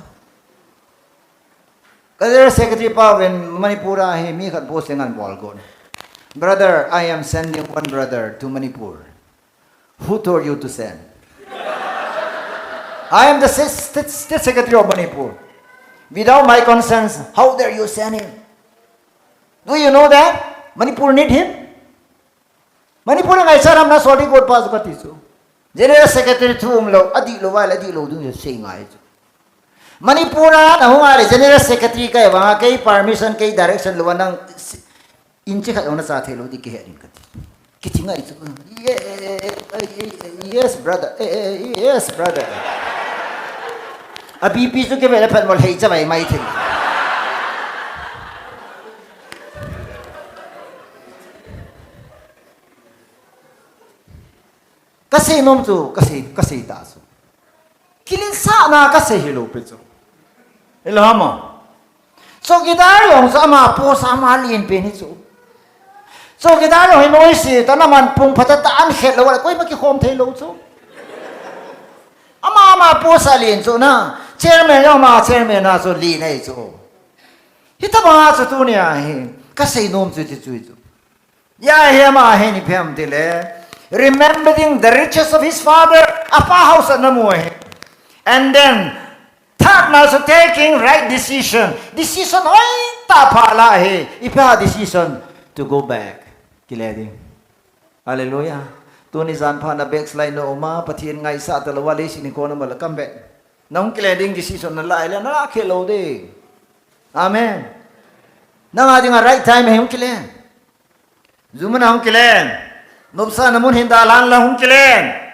Ka General Secretary pa ven Manipur a hi mi khat posting an bol kon. Brother, I am sending one brother to Manipur. Who told you to send? I am the state, state, state secretary of Manipur. Without my consent, how dare you send him? Do you know that Manipur need him? Manipur a ngaisang ham na soli got pa chu kati chu. General Secretary thu umlou, adihlou vai le adihlou ding sei ngai chu. Manipur a na hung a le General Secretary kai vang a kei permission kei direction lou a nang inch khat jong na cha thei lou ti kihe ding kati. Kiti ngai chu. Ye-, yes, brother. Eh, eh, yes, brother. A B P chu kei ve le phat mol hei cha vai mai thei. Ka sei nom chu, ka sei, ka sei ta chu. Kilinsahna ka sei hilou pi chu. Ila ma. Chowkidar jong chu ama post a ama lin pen hi chu. Chowkidar jong hi noise ta na man pung phata ta an khet lou le koima kikhom thei lou chu. Ama ama post a lin chu na. Chairman jong ama chairman a chu lin ahi chu. Hitabang a chu tunia hi. Ka sei nom chu ti chu chu. Ya hi ama hi ni phem ti le. Remembering the riches of his father, apa hausatna mu hi. And then, third na chu taking right decision. Decision hoi tah pha la hi. Ipi ham decision to go back. Kile ding. Hallelujah. Tuni jan pha na backslide na um a, Pathen ngaisah talou a, leiset hi kona mala kam be. Nahung kile ding decision na la le, na la khe lou ding. Amen. Nang a dinga right time hi hung kile. Jumuna hung kilen. Nopsahna mun hin dalhan la hung kilen.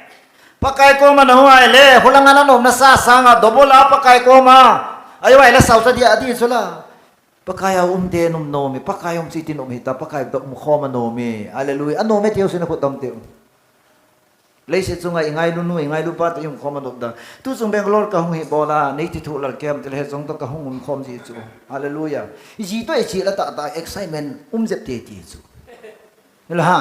Pakai koma na hung ahile, khulanga na nopna sa sanga double a Pakai koma. Ahi ahile sao sa dia adi chula. Pakai a um te nom nom e, Pakai um chi ti nom hita, Pakai to um khoma nom e. Hallelujah. Anom e tiu sina khut dam tiu. Leiset chunga i ngailu nu, i ngailu pa te i um khom a nop dan. Tu chung Bangalore ka hung hi bol a, nei ti thu lal kem te le he chong to ka hung um khom ji chu. Hallelujah. I ji to i chi la tah tah excitement um jep te ti chu. Hila ha.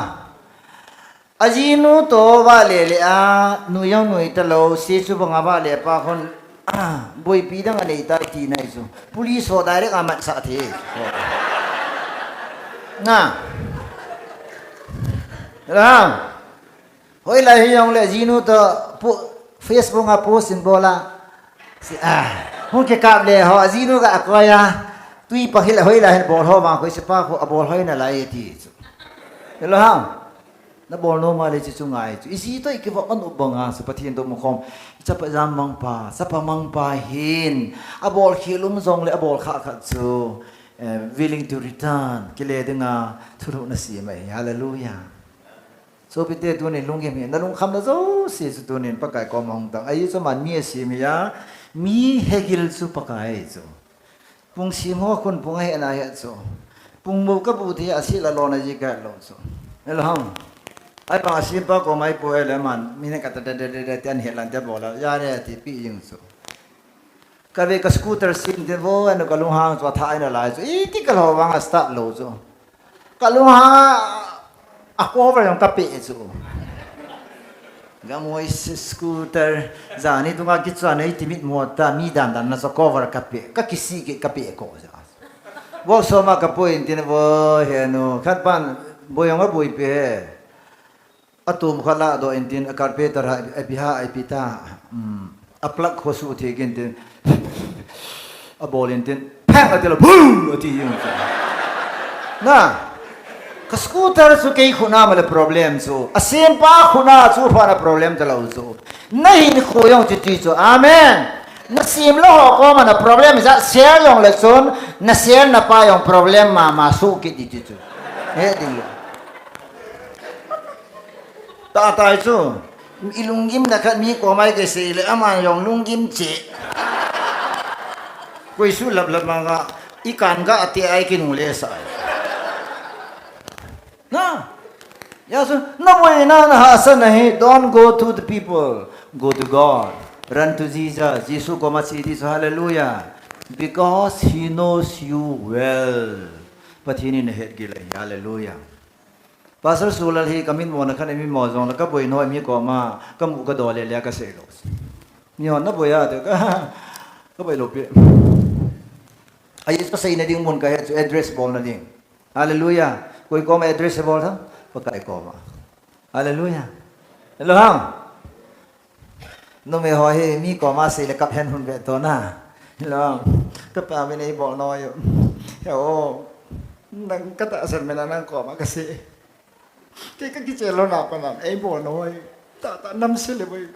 A ji nu to va le le a, nu jong nui ta lou, si chu banga va le pa khon, ah, boipi dang a nei ta ti nai chu. Police ho direct a mat sa the. Na. Hila ha. Hoilai hi jong le jinu to po-, Facebook a post in bol a. Si, ah, hung kikap le ho, jinu ga akoi a. Tui pa hil, hoilai hin bol ho ma koi si pa ko abol hoi na lai ti chu. Hilo ha. Nabol nom a le chu chu ngai chu. Iji toh ikivop a nop banga chu Pathen toh mukhom. Chapa jam mangpa, chapa mangpa hin. Abol khel um jongle abol kha khat chu, eh, willing to return. Kile dinga thulhuhna sem ahi. Hallelujah. Sopite tunin lunggim hi. Nalungkhamna jouse chu tunin Pakai koma hung tang. Ahi chu aman mi asem hi a. Mi hegil chu Pakai chu. Pung sim ho khun pung ahi ana hi chu. Pung mu kabu ti a sila lona ji kalou chu. Hello ham. Ahivang asempa koma ipo ele aman. Mine kata de de de de tian helan te bola. Yare ti pi jing chu. Kave ka scooter sim tin vo anu kalunghang chu atha ina lai chu. Iti kalou vang a start lou chu. Kalunghang a cover jong kape chu. Gamoi scooter jani tunga kichua nei timit mo ta mi dan dan na chu cover kape. Kakisi ki kape ko ja. Workshop a kapui intin vo henu. Khat pan boi jong abui pe he. Atum khat ladoh intin a carpenter ha, a biha a ipita. Hmm. A plug khosu thei intin. Abol intin. Phang atila. Boom! Ati jing chu. Na. Ka scooter chu kei khutna male problem chu. Asempa khutna chu phana problem talou chu. Nahin khu jong chu ti chu. Amen. Nasem lou ho koma na problem ja share jongle chun. Nasem napa jong problem mama su kiti ti chu. He ding. Tatai chu. Ilunggimna khat mi koma ikisei le aman jong lunggim che. Koi su lap lap manga ikan ga ati ai kinungle sa ai. Na. Ya su, naboina nahahsatna hi, don't go to the people. Go to God. Run to Jesus. Jesu koma che ti chu, hallelujah. Because he knows you well. Pathen in ahet gil ahi. Hallelujah. Pastor Sulal hi kamin mona khan eimi mo jongle kaboi noi mi koma kamu kadol le le kasei lou. Ni hon naboi a te ka kaboi lou pi. Ahi chu seina ding mun kahe chu address bolna ding. Hallelujah. Koi koma address bol tha? Pakai koma. Hallelujah. Hello ham. Numei ho hi mi koma sei le kap hen hun ve to na. Hello. Kapa min eibol noi. He o. Nang katahsan min a nang koma kasei. Kei kakichel lou na pa nan eibol noi. Tata namse le boi.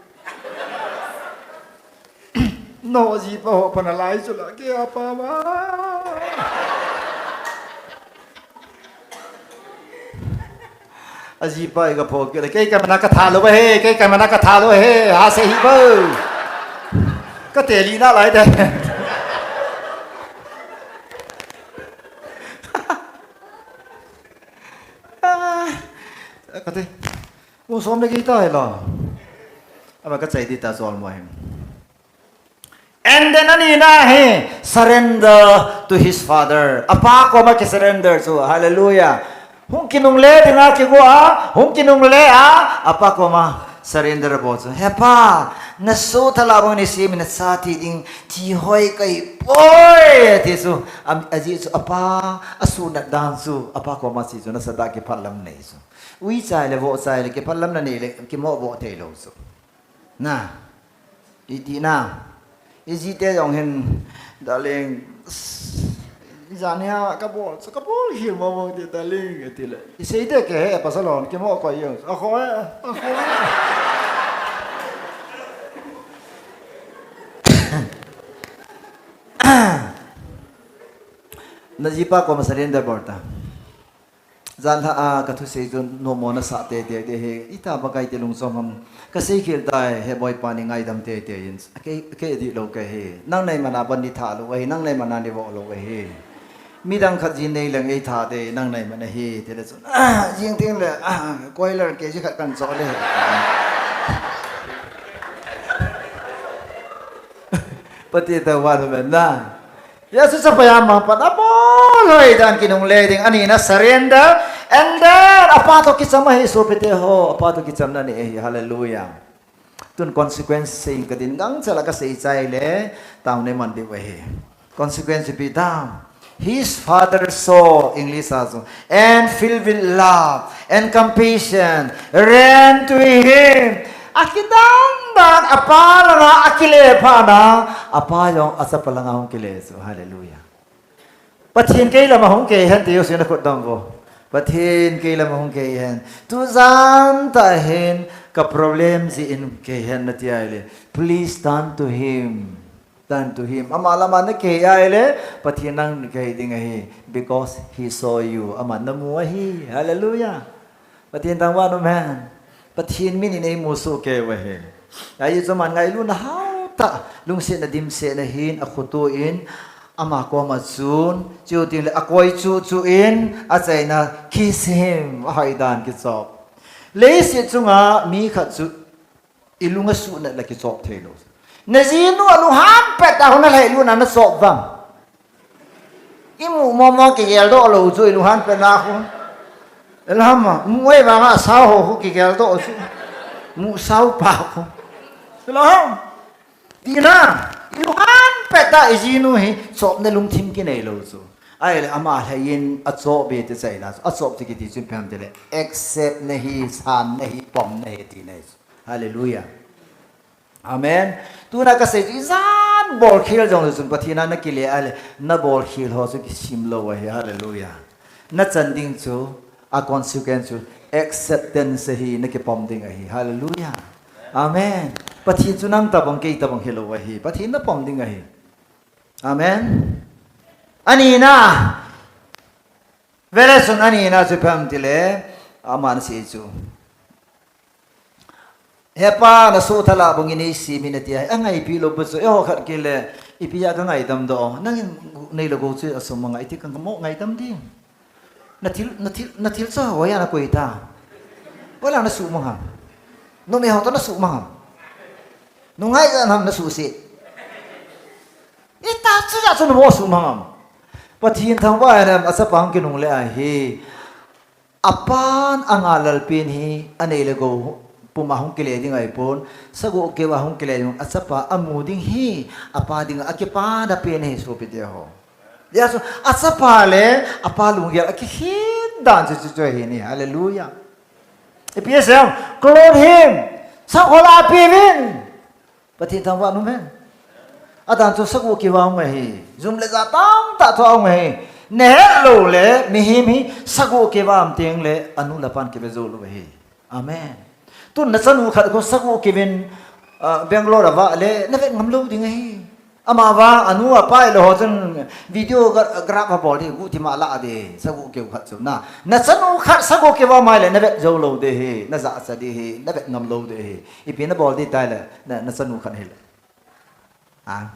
No jipa ho pa nalai chu la kei apa ma. Ajipa i kapho kile, kei kamana katha lou he, kei kamana katha lou he, ha se hi bo. Kate li na lai de. Ah, kate. Mo som le kita hela. Ama kachai di ta sol mo hin. And then anina hi, surrender to his father. Apa koma kisurrender chu. Hallelujah. Hung kinungle dinga kigo a, hung kinungle a, apa koma surrender bol chu. He pa, nasoh thala bang ni simi nacha thi ding, thi hoi kahi poi, ti chu. Am, ajeh chu apa, asunat dan chu, apa koma che chu, nasatah kiphatlam nei chu. Uichai le vohchai le kiphatlam nanei le, kimoh voh thei lou chu. Na. Iti na. Iji te jong hin, darling, jan hia kabol, so kabol hil mo mo ti darling, iti le. Isei te ke he, pasal hon, kimoh koi jong. Akhoh e, akhoh e. Najipa koma surrender bol ta. Janhi a kathusei chu nommo nasah teitei te hi, ita Pakai te lungchom ham. Kasei khel tai, he boipa ni ngaidam teitei in. Kei, kei dih lou kahi. Nang nei mana ban ni tha lou ahi, nang nei mana ni voh lou ahi. Midang khat jin nei leng ei tha te, nang nei mana hi, te le chun. Ah, jing ting le, ah, koiler ke ji khat kan cho le. Pati ta wa men na. Jesu chapa jam mangpan abol hoi dan kinungle ding, anina surrender, and then apa toh kicham ahi sopite ho, apa toh kichamna nei ahi, hallelujah. Tun consequence sei kadin gangchal a kasei chai le, tao nei man diu ahi. Consequence ipi tam. His father saw, English a chu, and filled with love and compassion, ran to him. Akidan dan, apa langa akile phat na, apa jong achapa langa hung kile chu. Hallelujah. Pathen kei lama hung kei hen ti u sina khut dam vo. Pathen kei lama hung kihei hen. Tujan tah hin ka problem jeh in kihei hen nati ahile, please turn to him. Turn to him. Ama lama nakihei ahile, Pathen nang nakihei ding ahi. Because he saw you. Aman namu ahi. Hallelujah. Pathen thangvah in umhen. Pathen min in eimu soh kei u ahi. Ajeh chu aman ngailutna hao tah, lungsetna dimsetna hin akhoto in, ama koma chun, chuteng le akoi chuh chuh in, achaina kiss him, ahoidan kichop. Leiset chunga mi khat chu ilung asuhnat le kichop thei lou. Najinu alunghan pet a hung nalhai lutna nachop vang. Imu momo kigeldoh lou chu ilunghan pet na khu. Ilham a, mu ei vanga sao ho khu kigeldoh chu. Mu sao pa khu. Ilham. Tina, ilunghan pet a ijinu hi chopna lungthim kinei lou chu. Ahile ama lhai in achop be ti chaina chu. Achop ti kiti chu ipi ham tile, accept na hi, san na hi, pom na hi tina chu. Hallelujah. Amen. Tuna kasei chu ijat bolkhel jongle chun Pathen a nakile ahile, nabolkhel ho chu kisim lou ahi. Hallelujah. Nachan ding chu, a consequence chu, acceptance ahi, nakipom ding ahi. Hallelujah. Amen. Pathen chu nang tabang, kei tabang hilou ahi. Pathen napom ding ahi. Amen. Anina. Vele chun anina chu ipi ham tile, aman asei chu. He pa, nasoh thala bang in eisem in ati ahi. Angaipi lou pu chu, eiho khat kile, ipi a kangaidam doh. Nangin neile gou chu asum manga iti kangmo ngaidam ding. Nathil, nathil, nathil chu hoiya nakoi ta. Hoilang nasuhmang ham. Numei ho toh nasuhmang ham. Nungai jan ham nasuhse. Ita chu ja chu namo suhmang ham. Pathen thangvah in um, achapa hung kinungle ahi. Apan anga lalpen hi, anei le gou puma hung kile ding ahipon, sagoh keuva hung kile ding, achapa amu ding hi, apa dinga akipana pen ahi sopite ho. Hijeh chun, achapa le apa lunggel akikhen dan chu chu chu ahi ne. Hallelujah. Ipi asei em, clothe him, sakhola peuvin. Pathen thangvah in umhen. Adan chu sagoh keuva hung ahi. Jum le ja tamtah thoh hung ahi. Nahet lou le, mihem hi sagoh keuva um teng le, anu le apan kive jou lou ahi. Amen. Tun nachanu khat khu sagoh keuvin, ah, Bangalore avah le, navet ngam lou ding ahi. Amavang, anu apa ilou ho chun video gra-, graph abol ding, guhthim a lah ding, sagoh keu khat chu na. Nachanu khat sagoh keuva um ahile, navet jou lou ding ahi, najahcha ding ahi, navet ngam lou ding ahi. Ipi nabol ding tai le, na, nachanu khat hile. Ah.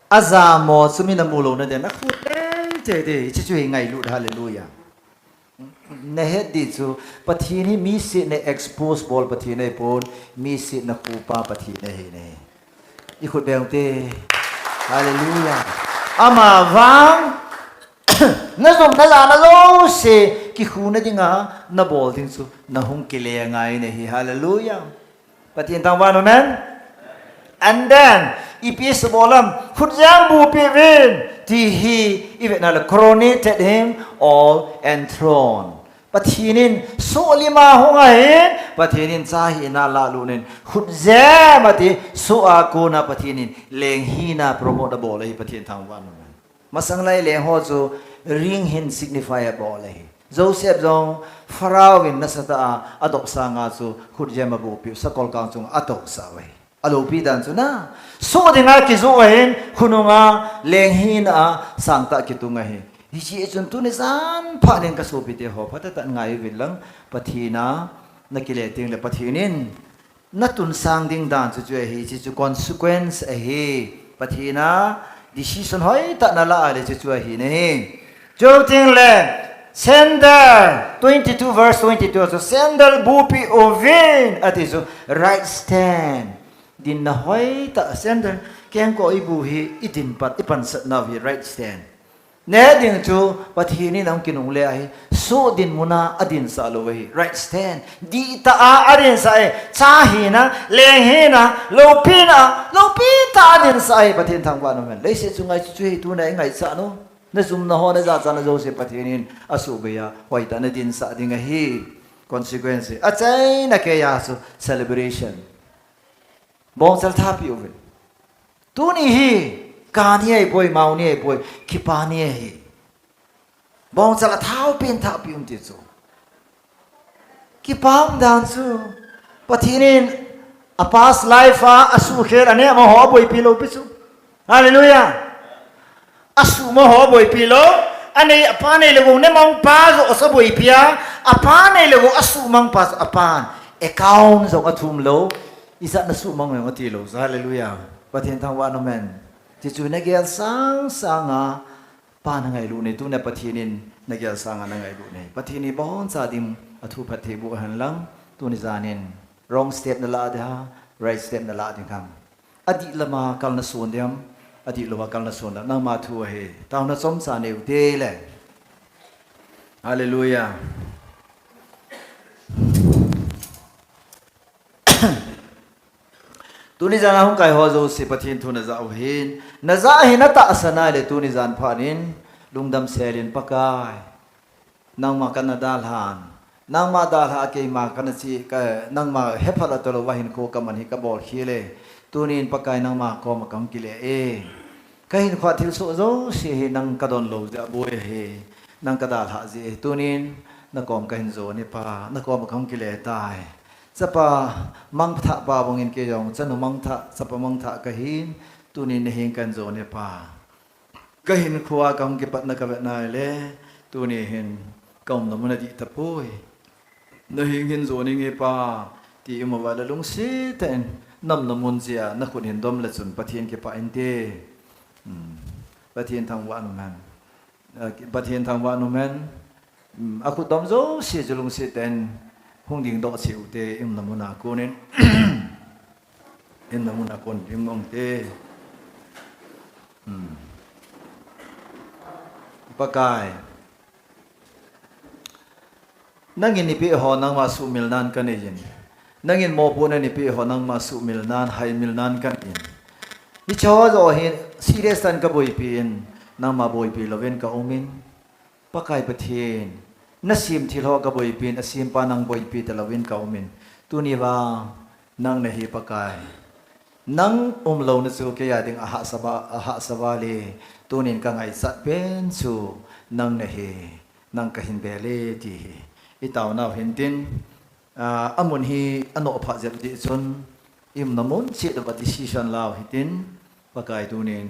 Ajamo chu mi namu lou na ding, nakhu tei tei ding, hiche chu hi ngailut, hallelujah. Nahet ding chu, Pathen hi misetna expose bol Pathen ahipon, misetna khopa Pathen ahi ne. Ikhut beng ute. Hallelujah. Amavang, najum najana jouse, kikhuna dinga, nabol ding chu, nahung kile ngai ne hi. Hallelujah. Pathen thangvah in umhen. And then, ipi asei bol em, khutjem bupi uvin, ti hi, ivet na le, coronated him all enthroned. Pathen in, soh lima hung ahin, Pathen in cha hina lalut in, khutjem ati, soh a kona Pathen in, leng hina promote abol ahi Pathen thangvah in umhen. Masang lai leng ho chu ring hin signify abol ahi. Joseph jong Pharaoh in nasatah a adop sanga chu khutjem abupiu, sakol kang chunga atousah u ahi. Aloupi dan chu na. Soh dinga kijoh ahin, khonunga leng hina a sangtah kitung ahi. Hiche chun tuni jan phat nin kasopite ho, phatah tah in ngai uvin lang, Pathen a nakile teng le Pathen in Natun sang ding dan chu chu ahi, chu chu consequence ahi. Pathen a decision hoitah nalah a le chu chu ahi nahi. Chuteng le, sandal, twenty-two verse twenty-two chu, sandal bupi uvin, ati chu, right stand. Dinna hoitah, sandal, kengkoh ibu hi, idin pat, ipansat nau hi, right stand. Neh ding chu Pathen in ahung kinungle ahi, soh dinmun a adinsah lou ahi, right stand. Dihtah a adinsah ahi, cha hina, leng hina, loupina, loupi tah a adinsah ahi, Pathen thangvah in umhen. Leiset chunga chu chu hi tuna ingaichat u. Najumna ho, najachatna jouse Pathen in asuhbei a, hoitah in adinsah ding ahi, consequence. Achaina keiya chu celebration. Bongchal thapi uvin. Tuni hi, kani ahipoi, maoni ahipoi, kipani ahi. Bongchal a thao pen thah pi um ti chu. Kipah dan chu. Pathen in a past life a, asuhkhel a neh ma ho aboipi lou pi chu. Hallelujah. Asuh ma ho aboipi lou. Anei, apa nei le gou ne mang pa jo asa boipi a. Apa nei le gou asuh mang pa chu apan account jong athum lou. Ijat na suh mang jong ati lou. Hallelujah. Pathen thangvah in, amen. Ti chu na gel sang sang a Pa na ngailut nei, tuna Pathen in na gel sang a na ngailut nei. Pathen in boncha ding a thu phatthei boh hen lang, tuni jan in wrong step na lah ding ham, right step na lah ding ham. Adih lam a kal na son ding ham, adih lou a kal na son ding ham. Nangma thu ahi, taona chomcha nei u te le. Hallelujah. Tuni jan a hung kai ho jouse Pathen thu na ja u hen. Na ja hi na tahsan a le tuni jan phat in lungdam sel in Pakai. Nangma kana dalhan. Nangma dalha a keima kana chi ka, nangma hepha la tolo va hin ko ka man hi ka bol khi le. Tuni in Pakai nangma koma ka hung kile e. Ka hinkho a thilsoh jouse hi nang ka don lou jeh a boi ahi. Nang ka dalha jeh ahi. Tuni in na kom ka hin jon e Pa. Na koma ka hung kile tai. Chapa mangthah pa bang in kei jong chanu mangthah, chapa mangthah ka hin, tuni na heng ka hin jon e Pa. Ka hinkho a ka hung kipat na ka vet na le, tuni hin ka umna mun adih tapoi. Na heng hin jon inge Pa, ti i um uva le lungset tah in, na umna mun jeh a na khut hin dom le chun Pathen kipah in te. Hmm. Pathen thangvah in um hen. Ah, Pathen thangvah in um hen. Hmm, a khut dom jouse chu lungset tah in hung ding doh cheh u te, i umna mun a kon in. I umna mun a kon in um u te. Hmm. Pakai. Nangin eipeh ho nangma sumil nan ka nei in. Nangin mopohna eipeh ho nangma sumil nan, haimil nan ka nei in. Hiche ho jouse hi serious tah in ka boipi in, nangma boipi louvin ka um in. Pakai Pathen, na sem thil ho ka boipi in, a sempa nang boipi talou in ka um in. Tuni vang, nang nahi Pakai. Nang umlouna chu kei a ding a hahsa va, a hahsa val e, tunin ka ngaichat pen chu nang nahi, nang ka hin bel e ti hi. I taonau hin tin, ah, a mun hi a nohphah jep ding chun, i umna mun cheh uva decision lau hitin, Pakai tunin,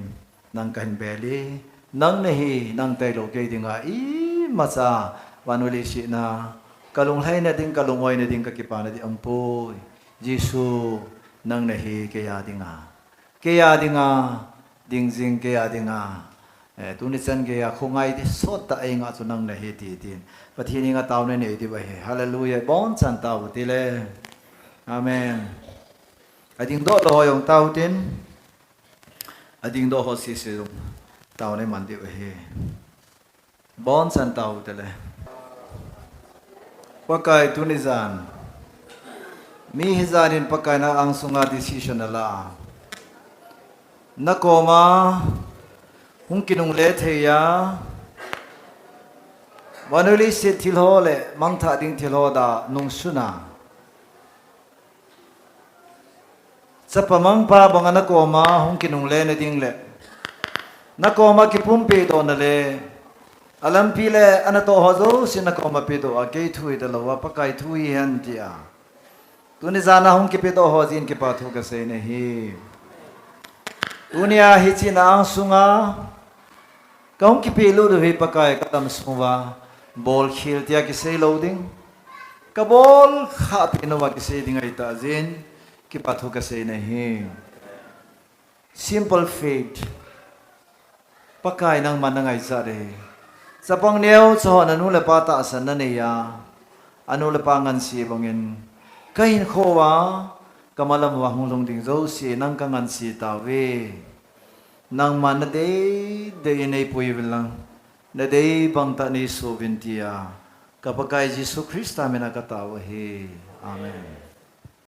nang ka hin bel e, nang nahi, nang tailou kei dinga imacha, vannoi leiset a, ka lunglhaina ding, ka lungoina ding, ka kipana ding aumpoi. Jesu, nang nahi kei a dinga. Kei a dinga, ding jing kei a dinga. Eh, tuni chan geiya khongai ding sot tah eingah chu nang nahi ti tin. Pathen henga taona nei diu ahi. Hallelujah. Bonchan tao u tile. Amen. A dingdoh lou ho jong tao u tin. A dingdoh ho sese jong taona nei man diu ahi. Bonchan tao u tile. Pakai tuni jan. Mi hijanin Pakai na angsunga decision ala. Na koma hung kinungle thei a. Vannoi leiset thil ho le mangthah ding thil ho da nungsuna. Chapa mangpa banga na koma hung kinungle na ding le. Na koma kipumpi dohna le. A lampi le a natoh ho jouse na koma pedoh a kei thu hita lou a Pakai thu hihen tia. Tuni jana hung kipedoh ho jin kipa thu kasei nahi. Tunia hiche na angsunga. Ka hung kipelut u hi Pakai ka damsung uva, bolkhel tia kisei lou ding. Ka bolkhah pen uva kisei ding ahi tah jin, kipa thu kasei nahi. Simple faith. Pakai nangma na ngaichat e. Chapang neocha hon anu le apa tahsan na nei a. Anu le apa ngansi bangin. Ka hinkho uva, ka malam uva hung lhung ding jouse, nang ka ngansi tauve. Nangma na dei dei in neipui uvin lang, na dei bang tah neisoh uvin tia, ka Pakai Jesu Christa mina katao ahi. Amen.